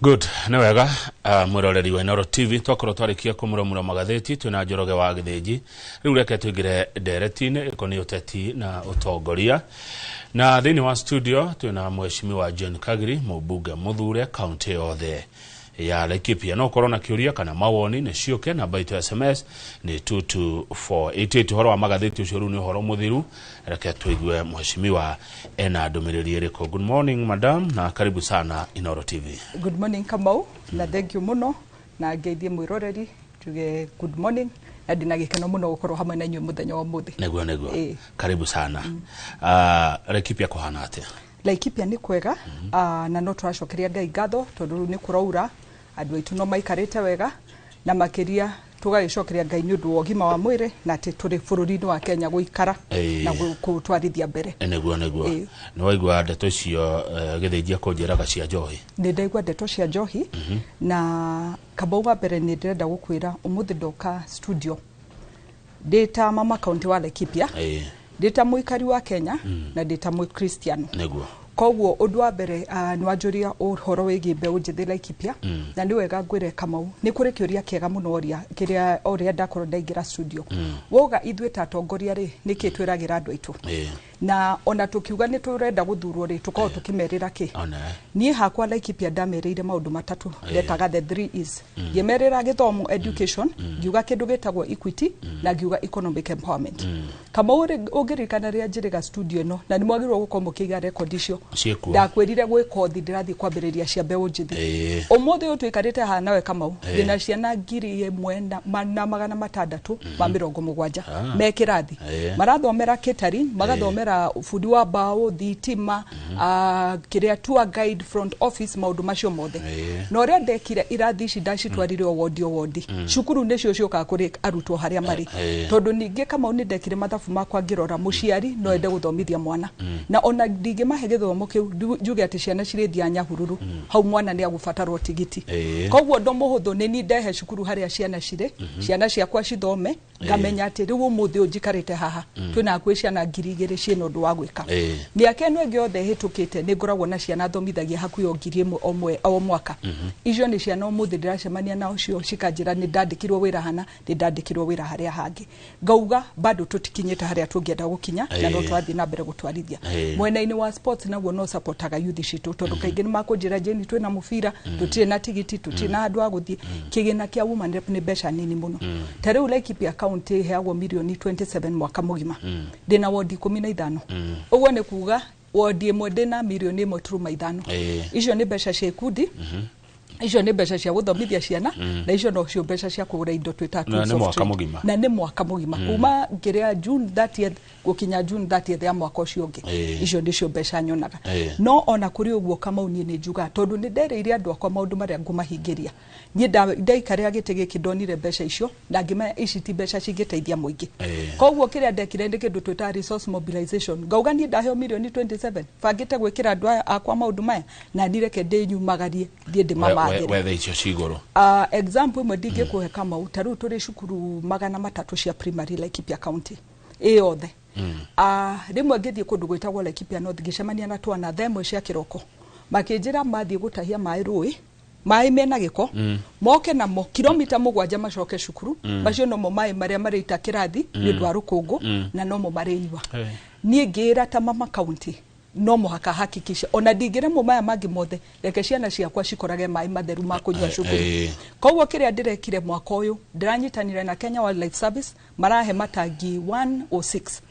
Good, nĩ wega. Mwĩroreri wa Inooro TV, twakorwo twarĩkia kũmũramũra magathĩti twĩna Njoroge wa Gĩthĩnji. Rĩu reke tũingĩre ndereti-inĩ ĩkoniĩ ũteti na ũtongoria, na thĩinĩ wa studio twĩna Mheshimiwa Jane Kagiri, mũmbunge mũthure kaunti yothe ya Laikipia. No ũkorwo na kĩũria kana mawoni, nĩ ciũke namba itũ ya SMS nĩ 22488. Ũhoro wa magathĩti ũcio rĩu nĩ ũhoro mũthiru, reke tũigue mheshimiwa ena ndũmĩrĩri ĩrĩkũ. Good morning, madam, na karibu sana Inooro TV. Good morning, Kamau, na thank you muno, na ngeithie mwiroreri, njuge good morning, na ndina gĩkeno mũno gũkorwo hamwe na inyuĩ mũthenya wa ũmũthĩ. Nĩguo. Karibu sana. Laikipia kũhana atĩa? Laikipia nĩ kwega, na no tũracokeria Ngai ngatho tondũ rĩu nĩ kũraura, andũ aitũ no maikarĩte wega, na makĩria tũgagĩcokeria Ngai nĩ ũndũ wa ũgima wa mwĩrĩ na atĩ tũrĩ bũrũri-inĩ wa Kenya gũikara na gũtwarithia mbere. Nĩguo. Nĩ waigua ndeto icio Gĩthĩnji akũnjĩraga cia njohi? Nĩ ndaigua ndeto cia njohi, na Kamau, wa mbere nĩ ndĩrenda gũkwĩra ũmũthĩ ndoka studio ndĩ ta mama kaunti wa Laikipia, ndĩ ta mũikari wa Kenya, na ndĩ ta mũkristiano. Koguo ũndũ wa mbere, nĩ wanjũria ũhoro wĩgiĩ mbeũ njĩthĩ Laikipia, na nĩ wega ngwĩre, Kamau, nĩ kũrĩ kĩũria kĩega mũno ũria kĩrĩa ũrĩa ndakorwo ndaingĩra studio woga, ithuĩ ta atongoria rĩ, nĩkĩ twĩragĩra andũ aitũ? Na ona tũkiuga nĩ tũrenda gũthurwo rĩ, tũkoragwo tũkĩmerĩra kĩ? One. Niĩ hakwa Laikipia ndamerĩire maũndũ matatũ, ndetaga the three E's. Ngĩmerĩra gĩthomo, education, ngiuga kĩndũ gĩtagwo equity, na ngiuga economic empowerment. Kamau, ũngĩririkana rĩrĩa njĩrĩga studio ĩno, na nĩ mwagĩrĩirwo gũkorwo mũkĩiga record icio, Ciĩkuo. Ndakwĩrire gwĩ kothi ndĩrathiĩ kwambĩrĩria cia mbeũ njĩthĩ. Ũmũthĩ ũyũ tũikarĩte haha nawe, Kamau, ndĩna ciana 1670 me kĩrathi. Marathomera catering, magathomera bundi wa mbaũ, thitima, kĩrĩa, tour guide, front office, maũndũ macio mothe. Na ũrĩa ndekire, irathi ici ndacitwarire o wondi o wondi, cukuru nĩcio ciũkaga kũrĩ arutwo harĩa marĩ. Tondũ ningĩ, Kamau, nĩ ndekire mathabu makwa ngĩrora mũciari no ende gũthomithia mwana, na ona ndingĩmahe gĩthomo kĩu njuge atĩ ciana cirĩthiaga Nyahururu, hau mwana nĩ agũbatarwo tigiti. Koguo ũndũ mũhũthũ nĩ ni ndehe cukuru harĩa ciana cirĩ, ciana ciakwa cithome, ngamenya atĩ rĩu ũmũthĩ ũyũ njikarĩte haha twĩna hakuhĩ ciana 2000 ciĩna ũndũ wa gwĩka. Mĩaka ĩno ĩngĩ yothe ĩhĩtũkĩte nĩ ngoragwo na ciana thomithagia hakuhĩ o 1000 o mwaka. Icio nĩ ciana ũmũthĩ ndĩracemania nao cio cikanjĩra nĩ ndandĩkirwo wĩra hana, nĩ ndandĩkirwo wĩra harĩa hangĩ. Ngauga bado tũtikinyĩte harĩa tũngĩenda gũkinya, na no tũrathiĩ na mbere gũtwarithia. Mwena-inĩ wa sports naguo no supportaga youth citũ, tondũ kaingĩ nĩ makũnjĩra, "Jane, twĩna mũbira, tũtirĩ na tigiti, tũtirĩ na handũ ha gũthiĩ." Kĩgĩna kĩa woman rep nĩ mbeca nini mũno. Ta rĩu Laikipia County ĩheagwo mirioni 27 mwaka mũgima. Ndĩna wondi 15, ũguo nĩ kuga wondi ĩmwe ndĩna mirioni 1.5. Icio nĩ mbeca cia ikundi, icio nĩ mbeca cia gũthomithia ciana, na icio nocio mbeca cia kũgũra indo twĩtaga Na tools nĩ of mwaka trade. Mũgima. Na nĩ mwaka mũgima, kuma ngĩrĩa June 30th gũkinya June 30th ya mwaka ũcio ũngĩ. Icio nĩcio mbeca nyonaga. No ona kũrĩ ũguo, Kamau, niĩ nĩ njugaga tondũ nĩ nderĩire andũ akwa maũndũ marĩa ngũmahingĩria. Niĩ ndaikarĩra gĩtĩ gĩkĩ ndonire mbeca icio na ngĩmenya ici ti mbeca cingĩteithia mũingĩ. Koguo kĩrĩa ndekire nĩ kĩndũ twĩtaga resource mobilization. Ngauga niĩ ndaheo mirioni 27, bangĩte gwĩkĩra andũ aya akwa maũndũ maya, na ndireke ndĩnyumagarie thiĩ ndĩmamathĩre. Wethe icio cigũrũ. Example ĩmwe ndingĩkũhe, Kamau, ta rĩu tũrĩ cukuru 300 cia primary Laikipia County ĩ yothe. Rĩmwe ngĩthiĩ kũndũ gwĩtagwo Laikipia North, ngĩcemania na twana thaa 1 cia kĩroko, makĩnjĩra mathiĩ gũtahia maĩ rũĩ, maĩ mena gĩko, moke namo kilomita 7 macoke cukuru. Macio nomo maĩ marĩa marĩita kĩrathi nĩ ũndũ wa rũkũngũ, na nomo marĩnyua. Niĩ ngĩĩra ta mama county no mũhaka hakikisha ona ndingĩremwo maya mangĩ mothe, reke ciana ciakwa cikorage maĩ matheru ma kũnyua cukuru. Koguo kĩrĩa ndĩrekire mwaka ũyũ, ndĩranyitanĩra na Kenya Wildlife Service, marahe matangi 106.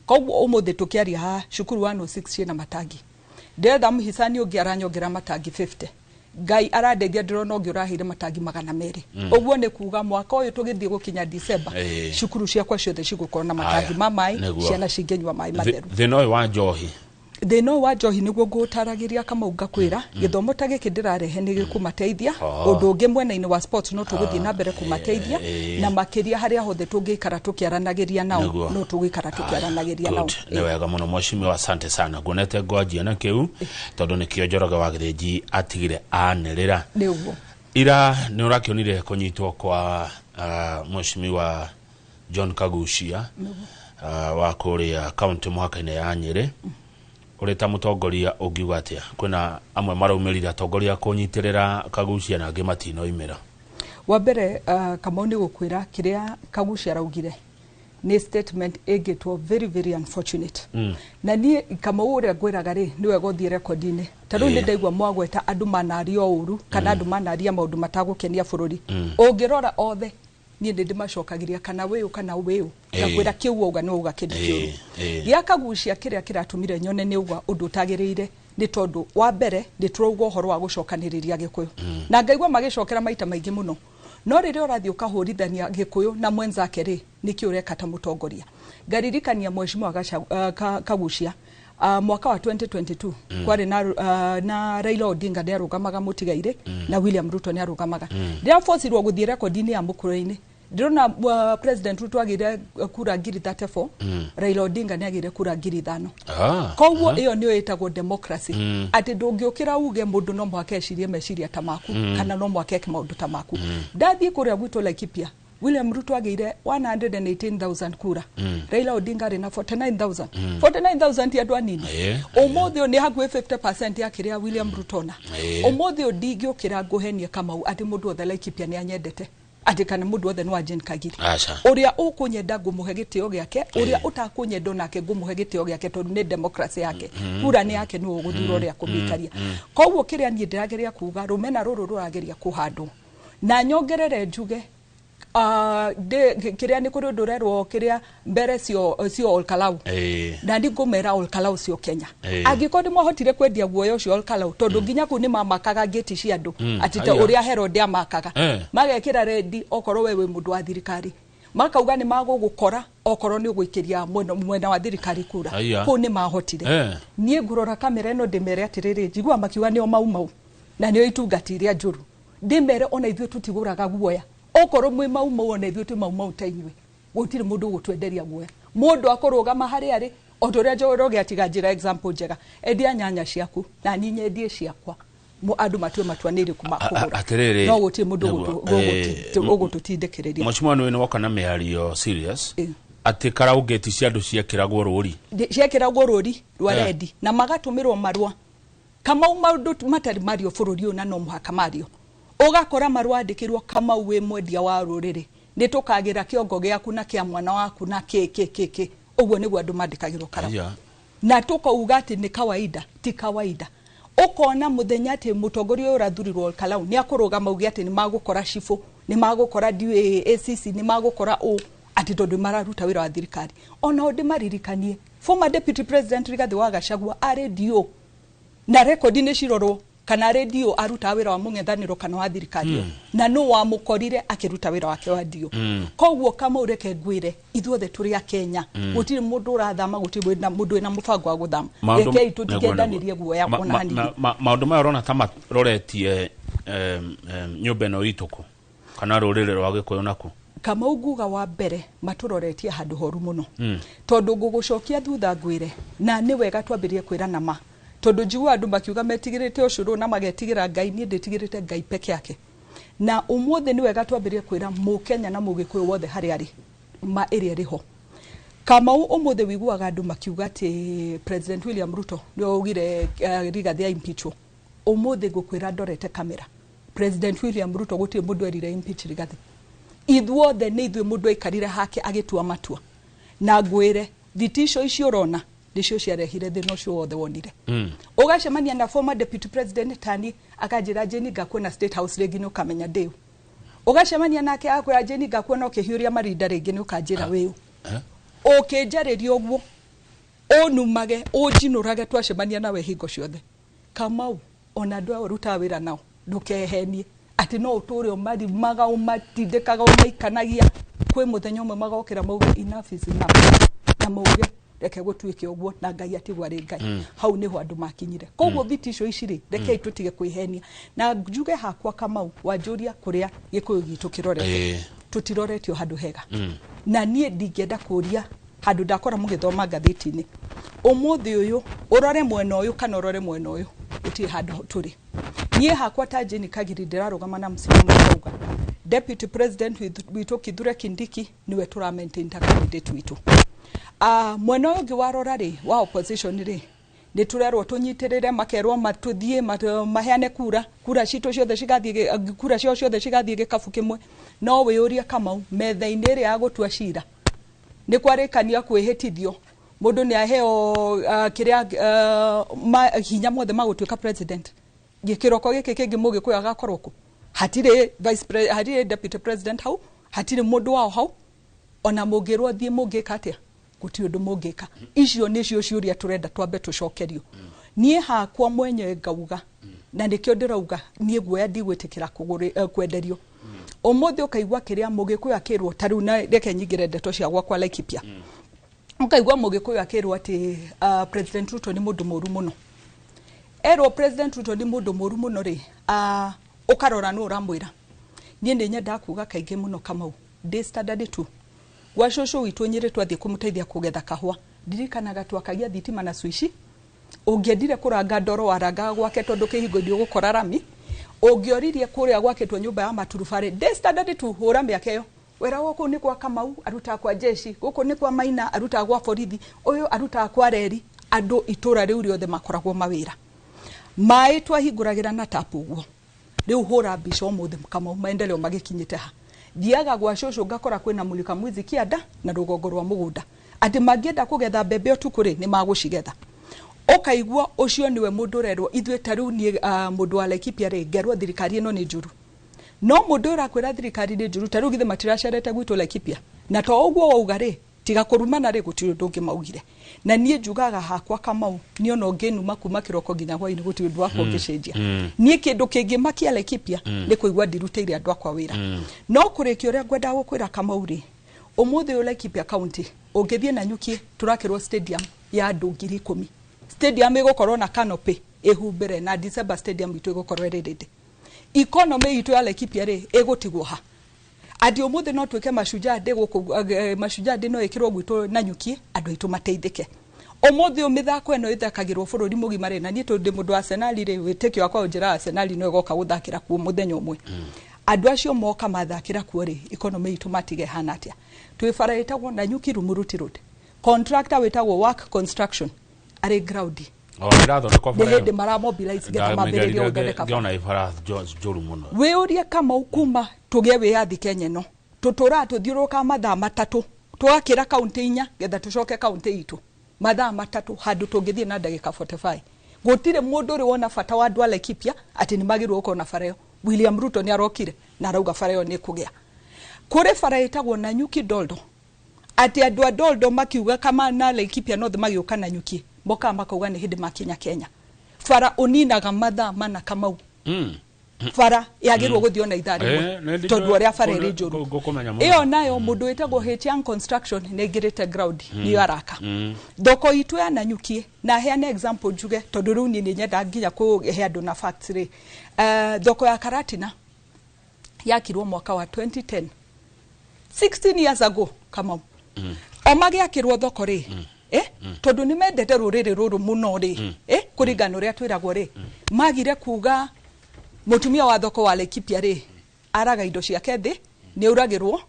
Koguo ũmũthĩ tũkĩaria haha, cukuru 106 ciĩna matangi. Ndĩretha mũhicani ũngĩ aranyongera matangi 50. Ngai arandeithia, ndĩrona ũngĩ ũraheire matangi 200. Ũguo nĩ kuga mwaka ũyũ tũgĩthiĩ gũkinya December, cukuru ciakwa ciothe cigũkorwo na matangi ma maĩ, ciana cingĩnyua maĩ matheru. Thĩna ũyũ wa njohi? Thĩna ũyũ wa njohi nĩguo ngũtaragĩria, Kamau, ngakwĩra gĩthomo ta gĩkĩ ndĩrarehe nĩ gĩkũmateithia. Ũndũ ũngĩ, mwena-inĩ wa sports no tũgũthiĩ na mbere kũmateithia, na makĩria harĩa hothe tũngĩikara tũkĩaranagĩria nao, no tũgũikara tũkĩaranagĩria nao. Good. Nĩ wega mũno, mheshimiwa, asante sana. Nguonete ngwanjia na kĩu tondũ nĩkĩo Njoroge wa Gĩthĩnji atigire anĩrĩra. Nĩ ũguo. Ira nĩ ũrakĩonire kũnyitwo kwa mheshimiwa John Kagucia wa kũrĩa kaunti mũhaka-inĩ ya Nyĩrĩ. Ũrĩ ta mũtongoria ũngiuga atĩa? Kwĩna amwe maraumĩrire atongoria kũnyitĩrĩra Kagucia na angĩ matinoimĩra. Wa mbere, Kamau, nĩ gũkwĩra kĩrĩa Kagucia araugire nĩ statement ĩngĩtwo very very unfortunate. Na niĩ, Kamau, ũrĩa ngwĩraga rĩ, nĩ wega ũthiĩ rekondi-inĩ. Ta rĩu nĩ ndaigua mwagweta andũ manaria ũru kana andũ manaria maũndũ matagũkenia bũrũri. Ũngĩrora othe, niĩ nĩ ndĩmacokagĩria kana wĩũ kana wĩũ, ngakwĩra kĩu wauga nĩ wauga kĩndũ kĩũru. Gĩa Kagucia, kĩrĩa kĩratũmire nyone nĩ uga ũndũ ũtagĩrĩire nĩ tondũ wa mbere nĩ tũrauga ũhoro wa gũcokanĩrĩria Gĩkũyũ, na ngaigua magĩcokera maita maingĩ mũno. No rĩrĩa ũrathiĩ ũkahũrithania Gĩkũyũ na mwenzake rĩ, nĩkĩ ũreka ta mũtongoria? Ngaririkania Mheshimiwa Kagucia, mwaka wa 2022 kwarĩ na Raila Odinga nĩ arũgamaga mũtigairĩ na William Ruto nĩ arũgamaga. Rĩrĩa bocirwo gũthiĩ rekondi-inĩ ya mũkũrũ-inĩ, ndĩrona President Ruto agĩire kura 34,000, Raila Odinga nĩ agĩire kura 5,000. Koguo ĩyo nĩyo ĩtagwo democracy, atĩ ndũngĩũkĩra uge mũndũ no mũhaka ecirie meciria ta maku kana no mũhaka eke maũndũ ta maku. Ndathiĩ kũrĩa gwitũ Laikipia, William Ruto agĩire 118,000 kura, Raila Odinga arĩ na 49,000. 49,000 ti andũ anini. Ũmũthĩ ũyũ nĩ hakuhĩ 50% ya kĩrĩa William Ruto na ũmũthĩ ũyũ ndingĩũkĩra ngũhenie, Kamau, atĩ mũndũ wothe Laikipia nĩ anyendete, atĩ kana mũndũ wothe nĩ wa Jane Kagiri. Aca. Ũrĩa ũkũnyenda ngũmũhe gĩtĩo gĩake, ũrĩa ũtakũnyenda onake ngũmũhe gĩtĩo gĩake, tondũ nĩ democracy yake, kura nĩ yake, nĩwe ũgũthura ũrĩa kũmĩikaria. Koguo kĩrĩa niĩ ndĩrageria kuga, rũmena rũrũ rũrageria kũhandwo, na nyongerere njuge kĩrĩa nĩ kũrĩ ũndũ ũrerwo kĩrĩa mbere cio Olkalau, na nĩ ngũmera Olkalau cio Kenya. Angĩkorwo nĩ mwahotire kwendia guoya ũcio Olkalau, tondũ nginya kũu nĩ mamakaga ngĩti cia andũ atĩ ta Aya. ũrĩa Herod amakaga, magekĩra rendi okorwo we wĩ mũndũ wa thirikari, makauga nĩ magũgũkora okorwo nĩ ũgũikĩria mwena wa thirikari kura. Aya. Kũu nĩ mahotire. Niĩ ngũrora kamera ĩno ndĩmere atĩrĩrĩ, njiguaga makiuga nĩo mau mau na nĩo itungati iria njũru. Ndĩmere ona ithuĩ tũtigũraga guoya. Okorwo mwĩ mau mau, ona ithuĩ twĩ mau mau ta inyuĩ. Gũtirĩ mũndũ ũgũtwenderia guoya. Mũndũ akũrũgama harĩa arĩ, o ta ũrĩa Njoroge atiga njĩra example njega, endia nyanya ciaku na niĩ nyendie ciakwa, andũ matue matua nĩ ĩrĩkũ makũgũra. Atĩrĩrĩ, No gũtirĩ mũndũ nĩguo, ũgũtũtindĩkĩrĩria. Mheshimiwa, nĩ woka na mĩario serious atĩ karau ngĩti cia andũ ciekĩragwo rũri. Ciekĩragwo rũri rwa rendi na magatũmĩrwo marũa. Kamau, maũndũ matarĩ mario bũrũri ũyũ na no mũhaka mario. Ũgakora marũa andĩkĩrwo, Kamau, wĩ mwendia wa rũrĩrĩ, nĩ tũkagĩra kĩongo gĩaku na kĩa mwana waku na kĩ kĩ kĩ kĩ. Ũguo nĩguo andũ mandĩkagĩrwo karau na tukauga atĩ nĩ kawaida. Ti kawaida. Ũkona mũthenya atĩ mũtongoria ũyũ ũrathurirwo Kalau nĩ akũrũgama auge atĩ nĩ magũkora cibũ, nĩ magũkora ndiũĩ ACC, nĩ magũkora ũ, atĩ tondũ mararuta wĩra wa thirikari. Ona o ndĩmaririkanie, former Deputy President Rigathĩ wa Gachagua arĩ DO, na rekondi nĩ cirorwo kana redio arutaga wĩra wa mũng'ethanĩro kana wa thirikari, na no wamũkorire akĩruta wĩra wake wa dio. Koguo Kamau, reke ngwĩre, ithuothe tũrĩ a Kenya. Gũtirĩ mũndũ ũrathama, gũtirĩ mũndũ wĩna mũbango wa gũthama. Rekei tũtigendanĩrie guoya ona hanini. Maũndũ maya ũrona ta maroretie nyũmba ĩno itũ kũ kana rũrĩrĩ rwa Gĩkũyũ naku? Kamau, nguga wa mbere matũroretie handũ horu mũno, tondũ ngũgũcokia thutha ngwĩre, na nĩ wega twambĩrĩrie kwĩrana ma, tondũ njiguaga andũ makiuga metigĩrĩte ũcũrũ na magetigĩra Ngai. Niĩ ndĩtigĩrĩte Ngai peke yake. Na ũmũthĩ nĩ wega twambĩrĩrie kwĩra Mũkenya na Mũgĩkũyũ wothe harĩa arĩ ma ĩrĩa ĩrĩ ho. Kamau, ũmũthĩ wiguaga andũ makiuga atĩ President William Ruto nĩwe augire Rigathĩ a impeachwo. Ũmũthĩ ngũkwĩra ndorete kamera, President William Ruto gũtirĩ mũndũ erire impeach Rigathĩ. Ithuothe nĩ ithuĩ, mũndũ aikarire hake agĩtua matua. Na ngwĩre vitisho icio ũrona nĩcio ciarehire thĩna ũcio wothe wonire. Ũgacemania na former Deputy President tani akanjĩra, "Jane, ngakuona State House rĩngĩ nĩ ũkamenya ndĩũ." Ũgacemania nake akwĩra, "Jane, ngakuona ũkĩhiũria marinda rĩngĩ nĩ ũkanjĩra wĩũ." Ũkĩnjarĩria ũguo, ũnumage, ũnjinũrage, twacemania nawe hingo ciothe. Kamau, ona andũ aya ũrutaga wĩra nao, ndũkehenie atĩ no ũtũre ũmarimaga, ũmatindĩkaga, ũmaikanagia. Kwĩ mũthenya ũmwe magokĩra mauge enough is enough, na mauge reke gũtuĩke ũguo, na Ngai atigwo arĩ Ngai. Hau nĩho andũ makinyire. Koguo vitisho ici rĩ, rekei tũtige kwĩhenia. Na njuge hakwa, Kamau, wanjũria kũrĩa Gĩkũyũ gitũ kĩrorete, tũtiroretio handũ hega. Na niĩ ndingĩenda kũria handũ ndakora mũgĩthoma ngathĩti-inĩ ũmũthĩ ũyũ, ũrore mwena ũyũ kana ũrore mwena ũyũ, gũtirĩ handũ tũrĩ. Niĩ hakwa ta Jane Kagiri ndĩrarũgama na msimamo ndauga Deputy President witũ Kithure Kindiki niwe tũra maintain ta candidate witũ. Mwena ũyũ ũngĩ warora rĩ, wa opposition rĩ, Nĩ tũrerwo tũnyitĩrĩre, makerwo matũthiĩ maheane kura, kura citũ ciothe cigathiĩ, kura ciao ciothe cigathiĩ gĩkabu kĩmwe. No wĩyũrie Kamau, metha-inĩ ĩrĩa ya gũtua cira nĩ kwarĩkania kwĩhĩtithio mũndũ nĩ aheo kĩrĩa hinya mothe ma gũtuĩka president. Gĩkĩroko gĩkĩ kĩngĩ mũgĩkũyũ agakorwo kũ? Hatirĩ vice hatirĩ deputy president hau, hatirĩ mũndũ wao hau. Ona mũngĩrwo thiĩ mũngĩka atĩa? Gũtirĩ ũndũ mũngĩka. Icio nĩcio ciũria tũrenda twambe tũcokerio. Niĩ hakwa mwenyewe ngauga, na nĩkĩo ndĩrauga niĩ guoya ndigwĩtĩkĩra kwenderio. Ũmũthĩ ũkaigua kĩrĩa mũgĩkũyũ akĩrwo, ta rĩu na reke nyingĩre ndeto cia gwakwa Laikipia. Ũkaigua mũgĩkũyũ akĩrwo atĩ President Ruto nĩ mũndũ mũru mũno. Erwo President Ruto nĩ mũndũ mũru mũno rĩ, ũkarora nũ ũramwĩra. Niĩ nĩ nyendaga kuga kaingĩ mũno Kamau, ndĩ standard 2 gwa cũcũ witũ Nyĩrĩ twathiĩ kũmũteithia kũgetha kahũa, ndirikanaga twakagia thitima na swici. Ũngĩendire kũranga ndoro warangaga gwake tondũ kĩhingo-inĩ ũgũkora rami. Ũngĩoririe kũrĩa gwakĩtwo nyũmba ya maturubarĩ, ndĩ standard 2 hũra mĩaka ĩyo, wĩra gũkũ nĩ kwa Kamau arutaga kwa jeshi, gũkũ nĩ kwa Maina arutaga gwa borithi, ũyũ arutaga kwa reri. Andũ itũra rĩu rĩothe makoragwo mawĩra. Maĩ twahingũragĩra na tapu ũguo. Rĩu hũra mbica ũmũthĩ Kamau maendeleo magĩkinyĩte ha. Thiaga gwa cũcũ ngakora kwĩna mulika mwizi kĩanda na rũgongo rwa mũgũnda, atĩ mangĩenda kũgetha mbembe ũtukũ rĩ, nĩ magũcigetha. Ũkaigua ũcio nĩwe mũndũ ũrerwo ithuĩ ta rĩu niĩ mũndũ wa Laikipia rĩ, ngerwo thirikari ĩno nĩ njũru. No mũndũ ũrakwĩra thirikari nĩ njũru, ta rĩu githĩ matiracerete gwitũ Laikipia? Na to ũguo wauga rĩ, tiga kũrumana rĩ, gũtirĩ ũndũ ũngĩ maugire. Na niĩ njugaga hakwa Kamau, niĩ ona ũngĩnuma kuma kĩroko nginya hwaĩ-inĩ gũtirĩ ũndũ wakwa ũngĩcenjia. Niĩ kĩndũ kĩngĩmakia Laikipia nĩ kũigua ndirutĩire andũ akwa wĩra. No kũrĩkia ũrĩa ngwendaga gũkwĩra Kamau rĩ, ũmũthĩ ũyũ Laikipia County ũngĩthiĩ Nanyuki tũrakĩrwo stadium ya andũ 10,000. Stadium ĩgũkorwo na canopy ĩhumbĩre, na December stadium itũ ĩgũkorwo ĩrĩ ready. Economy itũ ya Laikipia rĩ, ĩgũtigwo ha? Ati ũmũthĩ no twĩke Mashujaa Day gũkũ, Mashujaa Day no ĩkĩrwo gwitũ Nanyuki, andũ aitũ mateithĩke. Ũmũthĩ ũyũ mĩthako ĩno ĩthakagĩrwo bũrũri mũgima rĩ, na niĩ tondũ ndĩ mũndũ wa Arsenal rĩ, wĩtĩkio wakwa ũnjĩraga Arsenal no ĩgoka gũthakĩra kuo mũthenya ũmwe. Andũ acio moka mathakĩra kuo rĩ, economy itũ matige ĩhana atĩa? Twĩ bara ĩtagwo Nanyuki Rumuruti Road. Contractor wĩtagwo Work Construction arĩ ground. O ĩrathondekwo Nĩ bara ĩyo. hĩndĩ maramobilize getha mambĩrĩrie gũthondeka bara. Ngĩona ĩ bara njũru mũno. Wĩũrie Kamau, kuma tũgĩe wĩyathi Kenya ĩno, tũtũraga tũthiũrũrũkaga mathaa 3, tũgakĩra kaunti 4 getha tũcoke kaunti itũ. Mathaa 3 handũ tũngĩthiĩ na ndagĩka 45. Gũtirĩ mũndũ ũrĩ wona bata wa andũ a Laikipia atĩ nĩ magĩrĩirwo gũkorwo na bara ĩyo. William Ruto nĩ arokire na arauga bara ĩyo nĩ ĩkũgĩa. Kũrĩ bara ĩtagwo Nanyuki Doldo, atĩ andũ a Doldo makiuga kama na Laikipia North magĩũka Nanyuki, mokaga makauga nĩ hĩndĩ makinya Kenya. Bara ũninaga mathaa 4 Kamau. Bara yagĩrĩirwo gũthiĩ ona ithaa rĩmwe, tondũ ũrĩa bara ĩrĩ njũru. Ngũkũmenya mũno. Ĩyo nayo mũndũ wĩtagwo H-Young Construction nĩ aingĩrĩte ground, nĩyo araka. Thoko itũ ya Nanyuki, na heane example njuge, tondũ rĩu niĩ nĩ nyendaga nginya kũhe andũ na facts rĩ. Thoko ya Karatina yakirwo mwaka wa 2010. 16 years ago Kamau. O magĩakĩrwo thoko rĩ, tondũ nĩ mendete rũrĩrĩ rũrũ mũno rĩ, kũringana na ũrĩa twĩragwo rĩ, magire kuga mũtumia wa thoko wa Laikipia rĩ, araga indo ciake thĩ, nĩ auragĩrwo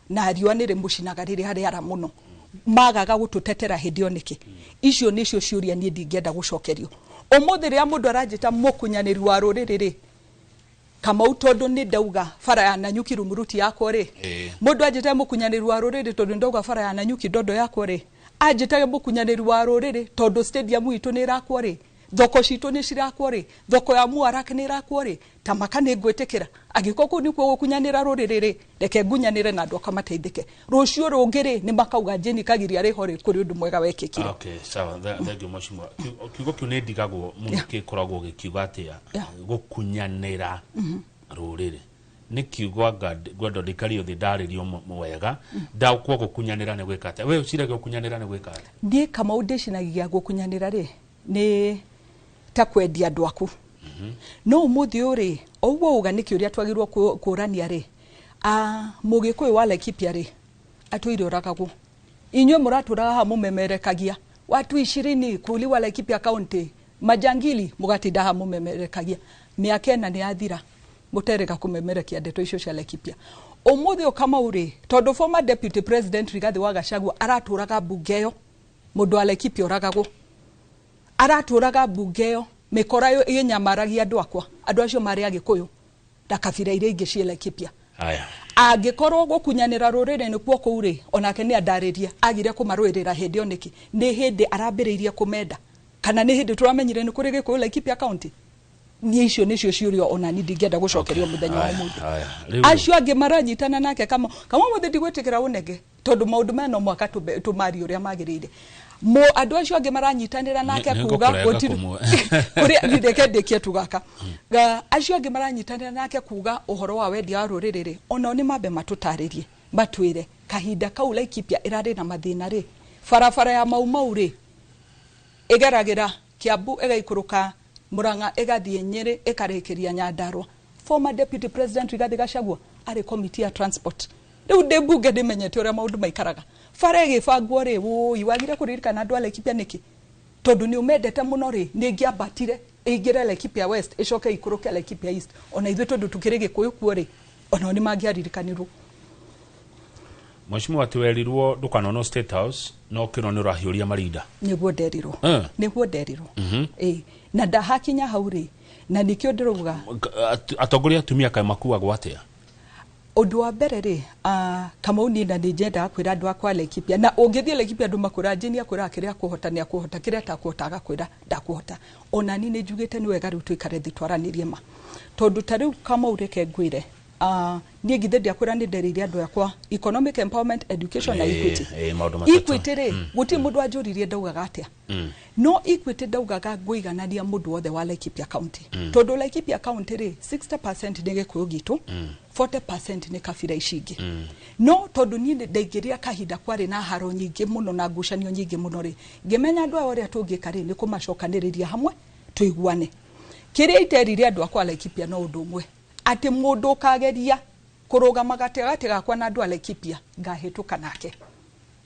na riũa nĩ rĩmũcinaga rĩrĩa rĩara mũno. Magaga gũtũtetera hĩndĩ ĩyo nĩkĩ? Icio nĩcio ciũria niĩ ndingĩenda gũcokerio. Ũmũthĩ rĩrĩa mũndũ aranjĩta mũkunyanĩri wa rũrĩrĩ rĩ, Kamau, tondũ nĩ ndauga bara ya Nanyuki Rumuruti yakwa rĩ, mũndũ anjĩte mũkunyanĩri wa rũrĩrĩ tondũ nĩ ndauga bara ya Nanyuki Ndondo yakwa rĩ, anjĩtage mũkunyanĩri wa rũrĩrĩ tondũ stadium itũ nĩ ĩrakwo rĩ, thoko citũ nĩ cirakwo rĩ, thoko ya Muarak nĩ ĩrakwo rĩ, ta maka nĩ ngwĩtĩkĩra. Angĩkorwo kũu nĩkuo gũkunyanĩra rũrĩrĩ rĩ, reke ngunyanĩre na andũ akwa mateithĩke. Rũciũ rũngĩ rĩ, nĩ makauga Jane Kagiri arĩ ho rĩ, kũrĩ ũndũ mwega wekĩkire. Okay, sawa. Thank you mheshimiwa. Kiugo kĩu nĩ ndigagwo mũno gĩkoragwo gĩkiuga atĩa? Gũkunyanĩra rũrĩrĩ nĩ kiugo anga ngwenda ndikario thĩ ndarĩrio wega ndaũkwo gũkunyanĩra nĩ gwĩka atĩa? We ũciragia gũkunyanĩra nĩ gwĩka atĩa? Niĩ Kamau ndĩcinagia gũkunyanĩra rĩ nĩ ta kwendia andũ aku. No ũmũthĩ ũyũ rĩ, o ũguo uga nĩ kĩũria twagĩrĩirwo kũrania rĩ, mũgĩkũyũ wa Laikipia rĩ, atũire oragagwo. Inyuĩ mũratũraga haha mũmemerekagia watu 20 kuuliwa Laikipia County, majangili mũgatinda haha mũmemerekagia. Mĩaka 4 nĩ yathira mũterega kũmemerekia ndeto icio cia Laikipia. Ũmũthĩ ũyũ Kamau rĩ, tondũ former deputy president Rigathi wa Gachagua aratũraga mbunge ĩyo, mũndũ wa Laikipia oragagwo. Aratũraga mbunge ĩyo mĩkora ĩnyamaragia andũ akwa, andũ acio marĩ Agĩkũyũ na kabira iria ingĩ ciĩ Laikipia. Angĩkorwo gũkunyanĩra rũrĩrĩ nĩkuo kũu rĩ, onake nĩ andarĩrie agire kũmarũĩrĩra hĩndĩ ĩyo nĩkĩ? Nĩ hĩndĩ arambĩrĩirie kũmenda kana nĩ hĩndĩ tũramenyire nĩ kũrĩ Gĩkũyũ Laikipia County? Niĩ icio nĩcio ciũria ona ni ndingĩenda gũcokerio mũthenya wa ũmũthĩ. Acio angĩ maranyitana nake kama mũthĩ ndigwĩtĩkĩra ũnege tondũ maũndũ maya no mũhaka tũmarie ũrĩa magĩrĩire. Andũ acio angĩ maranyitanĩra nake kuga kũrĩa reke ndĩkie tugaka. Acio angĩ maranyitanĩra nake kuga ũhoro wa wendia wa rũrĩrĩ rĩ, onao nĩ mambe matũtarĩrie matwĩre kahinda kau Laikipia ĩrarĩ na mathĩna rĩ, barabara ya Mau Mau rĩ ĩgeragĩra Kiambu ĩgaikũrũka Murang'a ĩgathiĩ Nyĩrĩ ĩkarĩkĩria Nyandarua. Former Deputy President Rigathi Gachagua arĩ committee ya transport. Rĩu ndĩ mbunge ndĩmenyete ũrĩa maũndũ maikaraga. Bara ĩgĩbangwo rĩ, wũi wagire kũririkana andũ a Laikipia nĩkĩ? Tondũ nĩ ũmendete mũno rĩ, nĩ ĩngĩambatire ĩingĩre Laikipia West ĩcoke ĩikũrũke Laikipia East. Ona ithuĩ tondũ tũkĩrĩ Gĩkũyũ kuo rĩ, onao nĩ mangĩaririkanirwo. Mheshimiwa atĩ werirwo ndũkanonwo State House no ũkĩrwo nĩ ũrahiũria marinda. Nĩguo nderirwo. Nĩguo nderirwo. Na ndahakinya hau rĩ, na nĩkĩo ndĩrauga atongoria atumia kaĩ makuagwo atĩa? Ũndũ wa mbere rĩ, Kamau niĩ na nĩ nyendaga kwĩra andũ akwa Laikipia, na ũngĩthiĩ Laikipia andũ makwĩra Jane akwĩraga kĩrĩa akũhota nĩ akũhota, kĩrĩa atakũhota agakwĩra ndakũhota. Ona niĩ nĩ njugĩte nĩ wega rĩu tũikare thĩ twaranĩrie ma. Tondũ ta rĩu Kamau reke ngwĩre, niĩ githĩ ndiakwĩra nĩ nderĩire andũ akwa economic empowerment, education na equity. Equity rĩ, gũtirĩ mũndũ anjũririe ndaugaga atĩa. No equity ndaugaga ngũiganania mũndũ wothe wa Laikipia County. Tondũ Laikipia County rĩ, 60% nĩ Gĩkũyũ gitũ, 40% nĩ kabira ici ingĩ. No tondũ niĩ ndaingĩrire kahinda kwarĩ na haro nyingĩ mũno na ngucanio nyingĩ mũno rĩ, ngĩmenya andũ aya ũrĩa tũngĩka rĩ, nĩ kũmacokanĩrĩria hamwe tũiguane. Kĩrĩa iterire andũ akwa Laikipia no ũndũ ũmwe, atĩ mũndũ ũkageria kũrũgama gatagatĩ gakwa na andũ a Laikipia ngahĩtũka nake.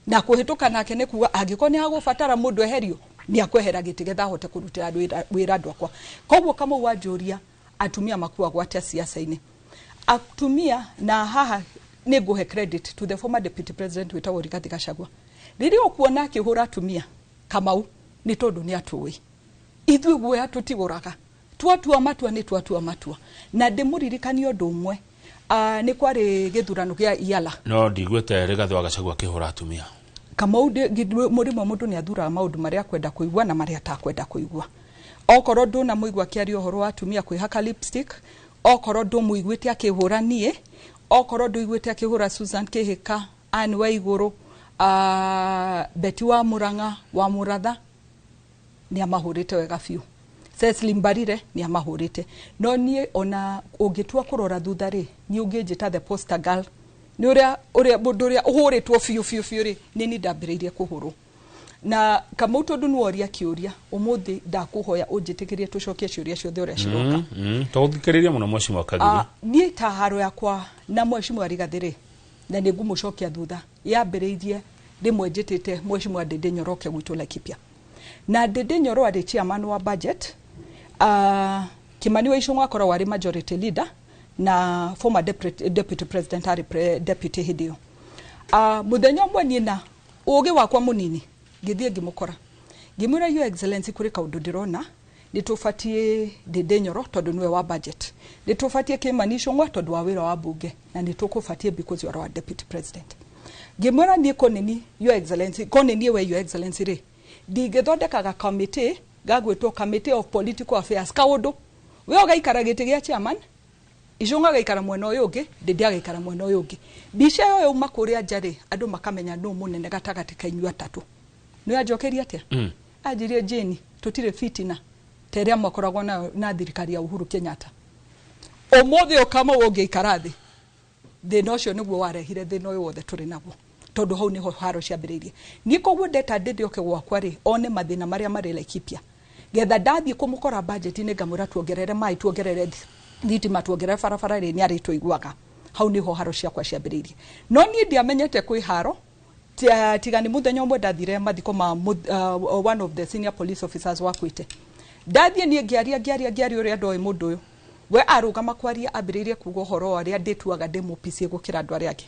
Na kũhĩtũka nake nĩ kuga angĩkorwo nĩ hagũbatara mũndũ eherio nĩ akwehera gĩtĩ getha ahote kũrutĩra wĩra andũ akwa. Koguo Kamau wanjũria atumia makuagwo atĩa siasa-inĩ. Atumia na haha nĩ ngũhe credit to the former deputy president wĩtagwo Rigathi Gachagua. Rĩrĩa ũkuona akĩhũra atumia Kamau nĩ tondũ nĩ atũĩ. Ithuĩ guoya tũtigũraga. Twatua matua nĩ twatua matua. Na ndĩmũririkanie ũndũ ũmwe. Nĩ kwarĩ gĩthurano gĩa Iala. No ndiguĩte Rigathi wa Gachagua akĩhũra atumia. Kamau mũrĩmwe mũndũ nĩ athuraga maũndũ marĩa akwenda kũigua na marĩa atakwenda kũigua. Okorwo ndũnamũigua akĩaria ũhoro wa atumia kwĩhaka lipstick, okorwo ndũmũiguĩte akĩhũra niĩ, okorwo ndũiguĩte akĩhũra Susan Kĩhĩka, Anne Waigũrũ, Betty wa Murang'a, wa Mũratha, nĩ amahũrĩte wega biũ. Cecily Mbarire nĩ amahũrĩte. No niĩ ona ũngĩtua kũrora thutha rĩ, niĩ ũngĩnjĩta the poster girl, nĩ ũrĩa mũndũ ũrĩa ũhũrĩtwo biũ biũ biũ rĩ, nĩ niĩ ndambĩrĩirie kũhũrwo. Na Kamau tondũ nĩ woria kĩũria, ũmũthĩ ndakũhoya ũnjĩtĩkĩrie tũcokie ciũria ciothe ũrĩa ciroka. Tũgũthikĩrĩria mũno Mheshimiwa Kagiri. Niĩ ta haro yakwa na Mheshimiwa Rigathi rĩ, na nĩ ngũmũcokia thutha, yambĩrĩirie rĩmwe njĩtĩte Mheshimiwa Ndindi Nyoro oke gwitũ Laikipia. Na Ndindi Nyoro arĩ chairman wa budget, Kimani wa Ichung'wa akoragwo arĩ majority leader na former deputy president arĩ deputy hĩndĩ ĩyo. Mũthenya ũmwe niĩ na ũgĩ wakwa mũnini ngĩthiĩ ngĩmũkora, ngĩmwĩra Your Excellency kũrĩ kaũndũ ndĩrona nĩ tũbatiĩ Ndindi Nyoro tondũ nĩwe wa budget, nĩ tũbatiĩ Kimani Ichung'wa tondũ wa wĩra wa bunge, na nĩ tũkũbatiĩ because you are our deputy president. Ngĩmwĩra niĩ konini Your Excellency, konini we Your Excellency rĩ, ndingĩthondekaga committee gagwĩtwo Committee of Political Affairs kaũndũ we ũgaikara gĩtĩ gĩa chairman, Ichung'wa agaikara mwena ũyũ ũngĩ, Ndindi agaikara mwena ũyũ ũngĩ. Mbica ĩyo yauma kũrĩa nja rĩ, andũ makamenya nũ mũnene gatagatĩ ka inyuĩ atatũ. Nĩ anjokeria atĩa? Anjĩrie Jane, tũtirĩ fitina ta ĩrĩa mwakoragwo nayo na thirikari ya Uhuru Kenyatta. Ũmũthĩ ũkama ũngĩikara thĩ, thĩna ũcio nĩguo warehire thĩna ũyũ wothe tũrĩ naguo, tondũ hau nĩho haro ciambĩrĩirie. Niĩ koguo ndeta Ndindi oke gwakwa rĩ, one mathĩna marĩa marĩ Laikipia, getha ndathiĩ kũmũkora budget-inĩ ngamwĩra tuongerere maĩ, tuongerere thitima, tuongerere barabara rĩ, nĩ arĩtũiguaga. Hau nĩho haro ciakwa ciambĩrĩirie. No niĩ ndiamenyete kwĩ haro, tiga nĩ mũthenya ũmwe ndathire mathiko ma one of the senior police officers wakuĩte. Ndathiĩ niĩ ngĩaria ũrĩa ndoĩ mũndũ ũyũ. We arũgama kwaria ambĩrĩirie kuga ũhoro wa ũrĩa ndĩtuaga ndĩ mũpicie gũkĩra andũ arĩa angĩ.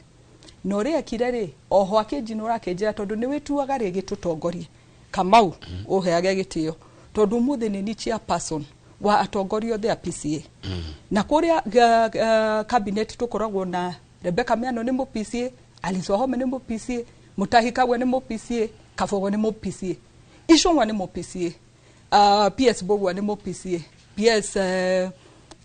Na ũrĩa ekire rĩ, oho akĩnjinũra akĩnjĩra tondũ nĩ wĩtuaga rĩ gĩtũtongorie. Kamau ũheage gĩtĩo Tondũ ũmũthĩ nĩ ni chairperson wa atongoria othe a PCA. Na kũrĩa cabinet tũkoragwo na Rebecca Miano nĩ mũ PCA, Alice Wahome nĩ mũ PCA, Mutahi Kagwe nĩ mũ PCA, Kabogo nĩ mũ PCA, Icũng'wa nĩ mũ PCA, PS Mbũgua nĩ mũ PCA, PS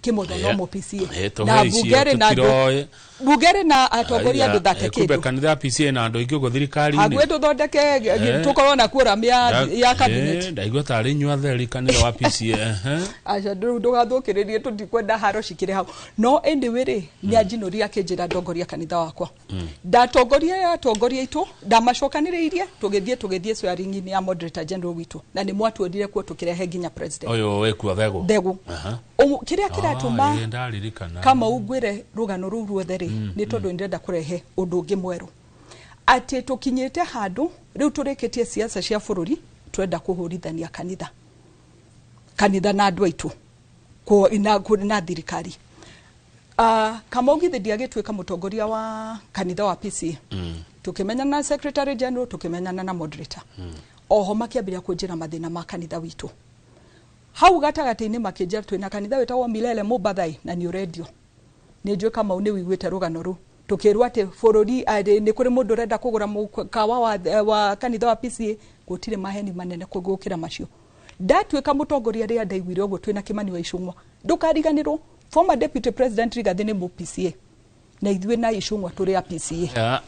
Kimotho no mũ PCA. Na Bugere na andũ Bugere na atongoria andũ thate kindu. Kumbe kanitha ya PCA na andũ aingĩ ũguo thirikari-inĩ. Hakuhĩ tũthondeke tũkorwo na quorum ya cabinet. Ndaigua tarĩ inyuĩ atheri kanitha wa PCA. Aca rĩu ndũgathũkĩrĩrie, tũtikwenda haro cikĩrĩ hau. No anyway rĩ, nĩ anjinũria akĩnjĩra ndongoria kanitha wakwa. Ndatongoria atongoria aitũ, ndamacokanĩrĩirie, tũgĩthiĩ swearing-inĩ ya moderator general witũ, na nĩ mwatuonire kuo tũkĩrehe nginya president. Ũyũ wĩkua Thegũ. Thegũ. Kĩrĩa kĩratũma Kamau ngwĩre rũgano rũu ruothe rĩ, nĩ tondũ ndĩrenda kũrehe ũndũ ũngĩ mwerũ. Atĩ tũkinyĩte handũ rĩu tũrĩkĩtie siasa cia bũrũri, twenda kũhũrithania kanitha. Kanitha na andũ aitũ na thirikari. Kamau githĩ ndiagĩtuĩka mũtongoria wa kanitha wa PCA. Tũkĩmenyana na secretary general, tũkĩmenyana na moderator. Oho makĩambĩrĩria kũnjĩra mathĩna ma kanitha witũ. Hau gatagatĩ-inĩ makĩnjĩra twĩna kanitha wĩtagwo Milele Mũbathai na nĩ ũrendio. Nĩ njũĩ Kamau nĩ wĩiguĩte rũgano rũu. Tũkĩrwo atĩ bũrũri nĩ kũrĩ mũndũ ũrenda kũgũra mũkawa wa kanitha wa PCA, gũtirĩ maheni manene gũkĩra macio. Ndatuĩka mũtongoria rĩrĩa ndaiguire ũguo twĩna Kimani wa Icũng'wa. Ndũkariganĩrwo, former deputy president Rigathi nĩ mũ PCA. Na ithuĩ na Icũng'wa tũrĩ a PCA.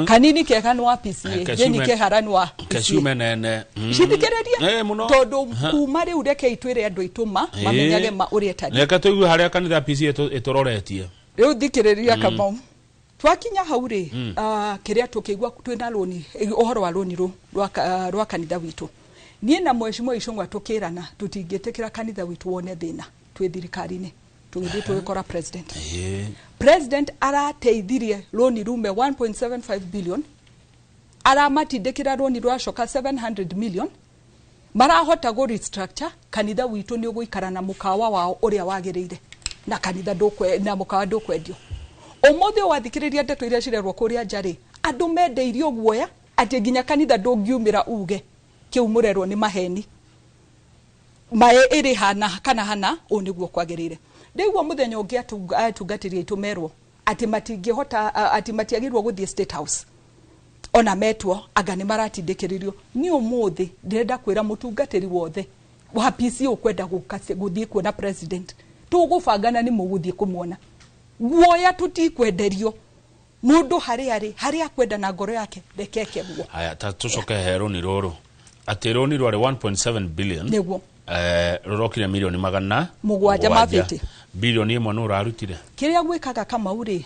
Kanini kega nĩ wa PCA, Jane Kehara nĩ wa PCA. Keciume nene. Cithikĩrĩria tondũ kuma rĩu rekei twĩre andũ aitũ ma mamenyage ma ũrĩa ĩtariĩ. Reke tũigue harĩa kanitha PCA ĩtũroretie. Rĩu thikĩrĩria Kamau. Twakinya hau rĩ, kĩrĩa tũkĩigua twĩna rũni, ũhoro wa rũni rũ rwa kanitha witũ. Niĩ na mheshimiwa Icũng'wa tũkĩrana tũtingĩtĩkĩra kanitha witũ wone thĩna twĩ thirikari-inĩ. Tũgĩthiĩ tũgĩkora president. President arateithirie rũni rume 1.75 billion, aramatindĩkĩra rũni rwacoka 700 million, marahota gũ restructure kanitha witũ nĩ ũgũikara na mũkawa wao ũrĩa wagĩrĩire, na kanitha na mũkawa ndũkwendio. Ũmũthĩ wathikĩrĩria ndeto iria cirerwo kũrĩa nja rĩ, andũ mendeirio guoya atĩ nginya kanitha ndũngiumĩra uge kĩu mũrerwo nĩ maheni. Maĩ ĩrĩ hana kana hana, ũũ nĩguo kwagĩrĩire. Ndaigua mũthenya ũngĩ atungatĩri aitũ merwo atĩ matingĩhota, atĩ matiagĩrĩirwo gũthiĩ State House. Ona metwo anga nĩ maratindĩkĩrĩrio. Niĩ ũmũthĩ ndĩrenda kwĩra mũtungatĩri wothe wa PCA ũkwenda gũthiĩ kuona president, tũgũbangana nĩ mũgũthiĩ kũmuona. Guoya tũtikwenderio. Mũndũ harĩa arĩ, harĩa akwenda na ngoro yake, rekeke guo. Haya, ta tũcoke he rũni rũrũ. Atĩ rũni rwarĩ 1.7 billion. Nĩguo. Rũrokire milioni magana mũgwanja ma 50. Bilioni ĩmwe nũ ũrarutire. Kĩrĩa gwĩkaga Kamau rĩ,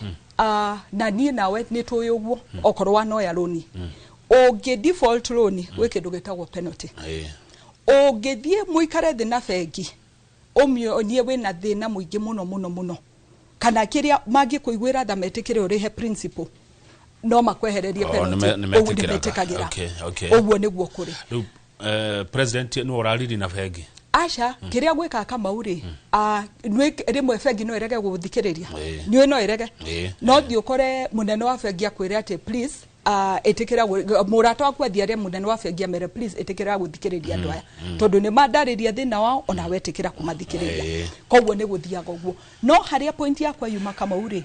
na niĩ nawe nĩ tũĩ ũguo, okorwo wanoya rũni. Ũngĩ default rũni, gwĩ kĩndũ gĩtagwo penalty. Ũngĩthiĩ mũikare thĩ na bengi, ũmĩonie wĩna thĩna mũingĩ mũno mũno mũno. Kana kĩrĩa mangĩkũiguĩra tha metĩkĩre ũrĩhe principal, no makwehererie penalty. Ũguo nĩmetĩkagĩra. Ũguo nĩguo kũrĩ. Rĩu president nĩ ũrariri na bengi. Aca, kĩrĩa gwĩkaga Kamau rĩ, rĩmwe bengi no ĩrege gũgũthikĩrĩria. Nĩũĩ no ĩrege. No thiĩ ũkore mũnene wa bengi akwĩre atĩ please, ĩtĩkĩra mũrata waku athiĩ arie mũnene wa bengi amere please ĩtĩkĩra gũthikĩrĩria andũ aya. Tondũ nĩ mandarĩria thĩna wao, ona we ĩtĩkĩra kũmathikĩrĩria. Koguo nĩ gũthiaga ũguo. No harĩa point yakwa yuma Kamau rĩ,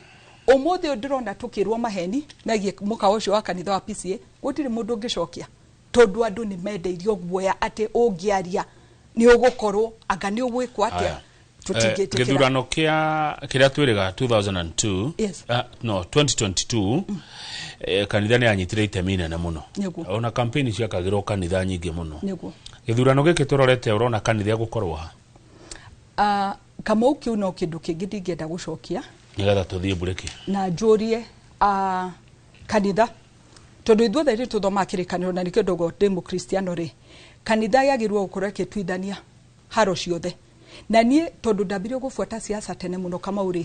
ũmũthĩ ũyũ ndĩrona tũkĩrwo maheni megiĩ mũkawa ũcio wa kanitha wa PCA, gũtirĩ mũndũ ũngĩcokia. Tondũ andũ nĩ mendeirio guoya atĩ ũngĩaria nĩ ũgũkorwo anga nĩ ũgwĩkwo atĩa. Tũtingĩtĩkĩra. Gĩthurano kĩrĩa twĩrĩga 2002, no 2022, kanitha nĩ yanyitire itemi inene mũno. Ona campaign ciakagĩrwo kanitha nyingĩ mũno. Gĩthurano gĩkĩ tũrorete ũrona kanitha gũkorwo ha? Kamau kĩu no kĩndũ kĩngĩ ndingĩenda gũcokia. Nĩgetha tũthiĩ mburĩki. Na njũrie kanitha, tondũ ithuothe rĩ tũthomaga kĩrĩkanĩro na nĩkĩo ndogo ndĩ mũkristiano rĩ, kanitha yagĩrĩirwo gũkorwo ĩkĩtuithania haro ciothe. Na niĩ tondũ ndambirie gũbuata siasa tene mũno Kamau rĩ,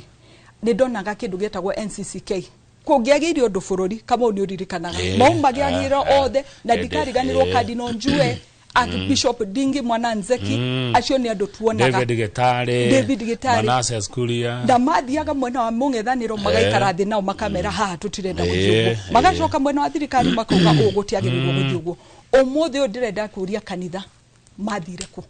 nĩ ndonaga kĩndũ gĩtagwo NCCK. Kũngĩagĩire ũndũ bũrũri, Kamau nĩ ũririkanaga. Maumagĩagĩra othe, na ndikariganĩrwo Cardinal Njue, Archbishop Ndingi Mwana Nzeki, acio nĩ andũ tuonaga. David Gitari, Manasseh Kuria. Na mathiaga mwena wa mũng'ethanĩro magaikara thĩ nao makamera haha tũtirenda gũthiĩ ũguo. Magacoka mwena wa thirikari makauga ũũ gũtiagĩrĩirwo gũthiĩ ũguo. Ũmũthĩ ũyũ ndĩrenda kũũria kanitha mathire kũ?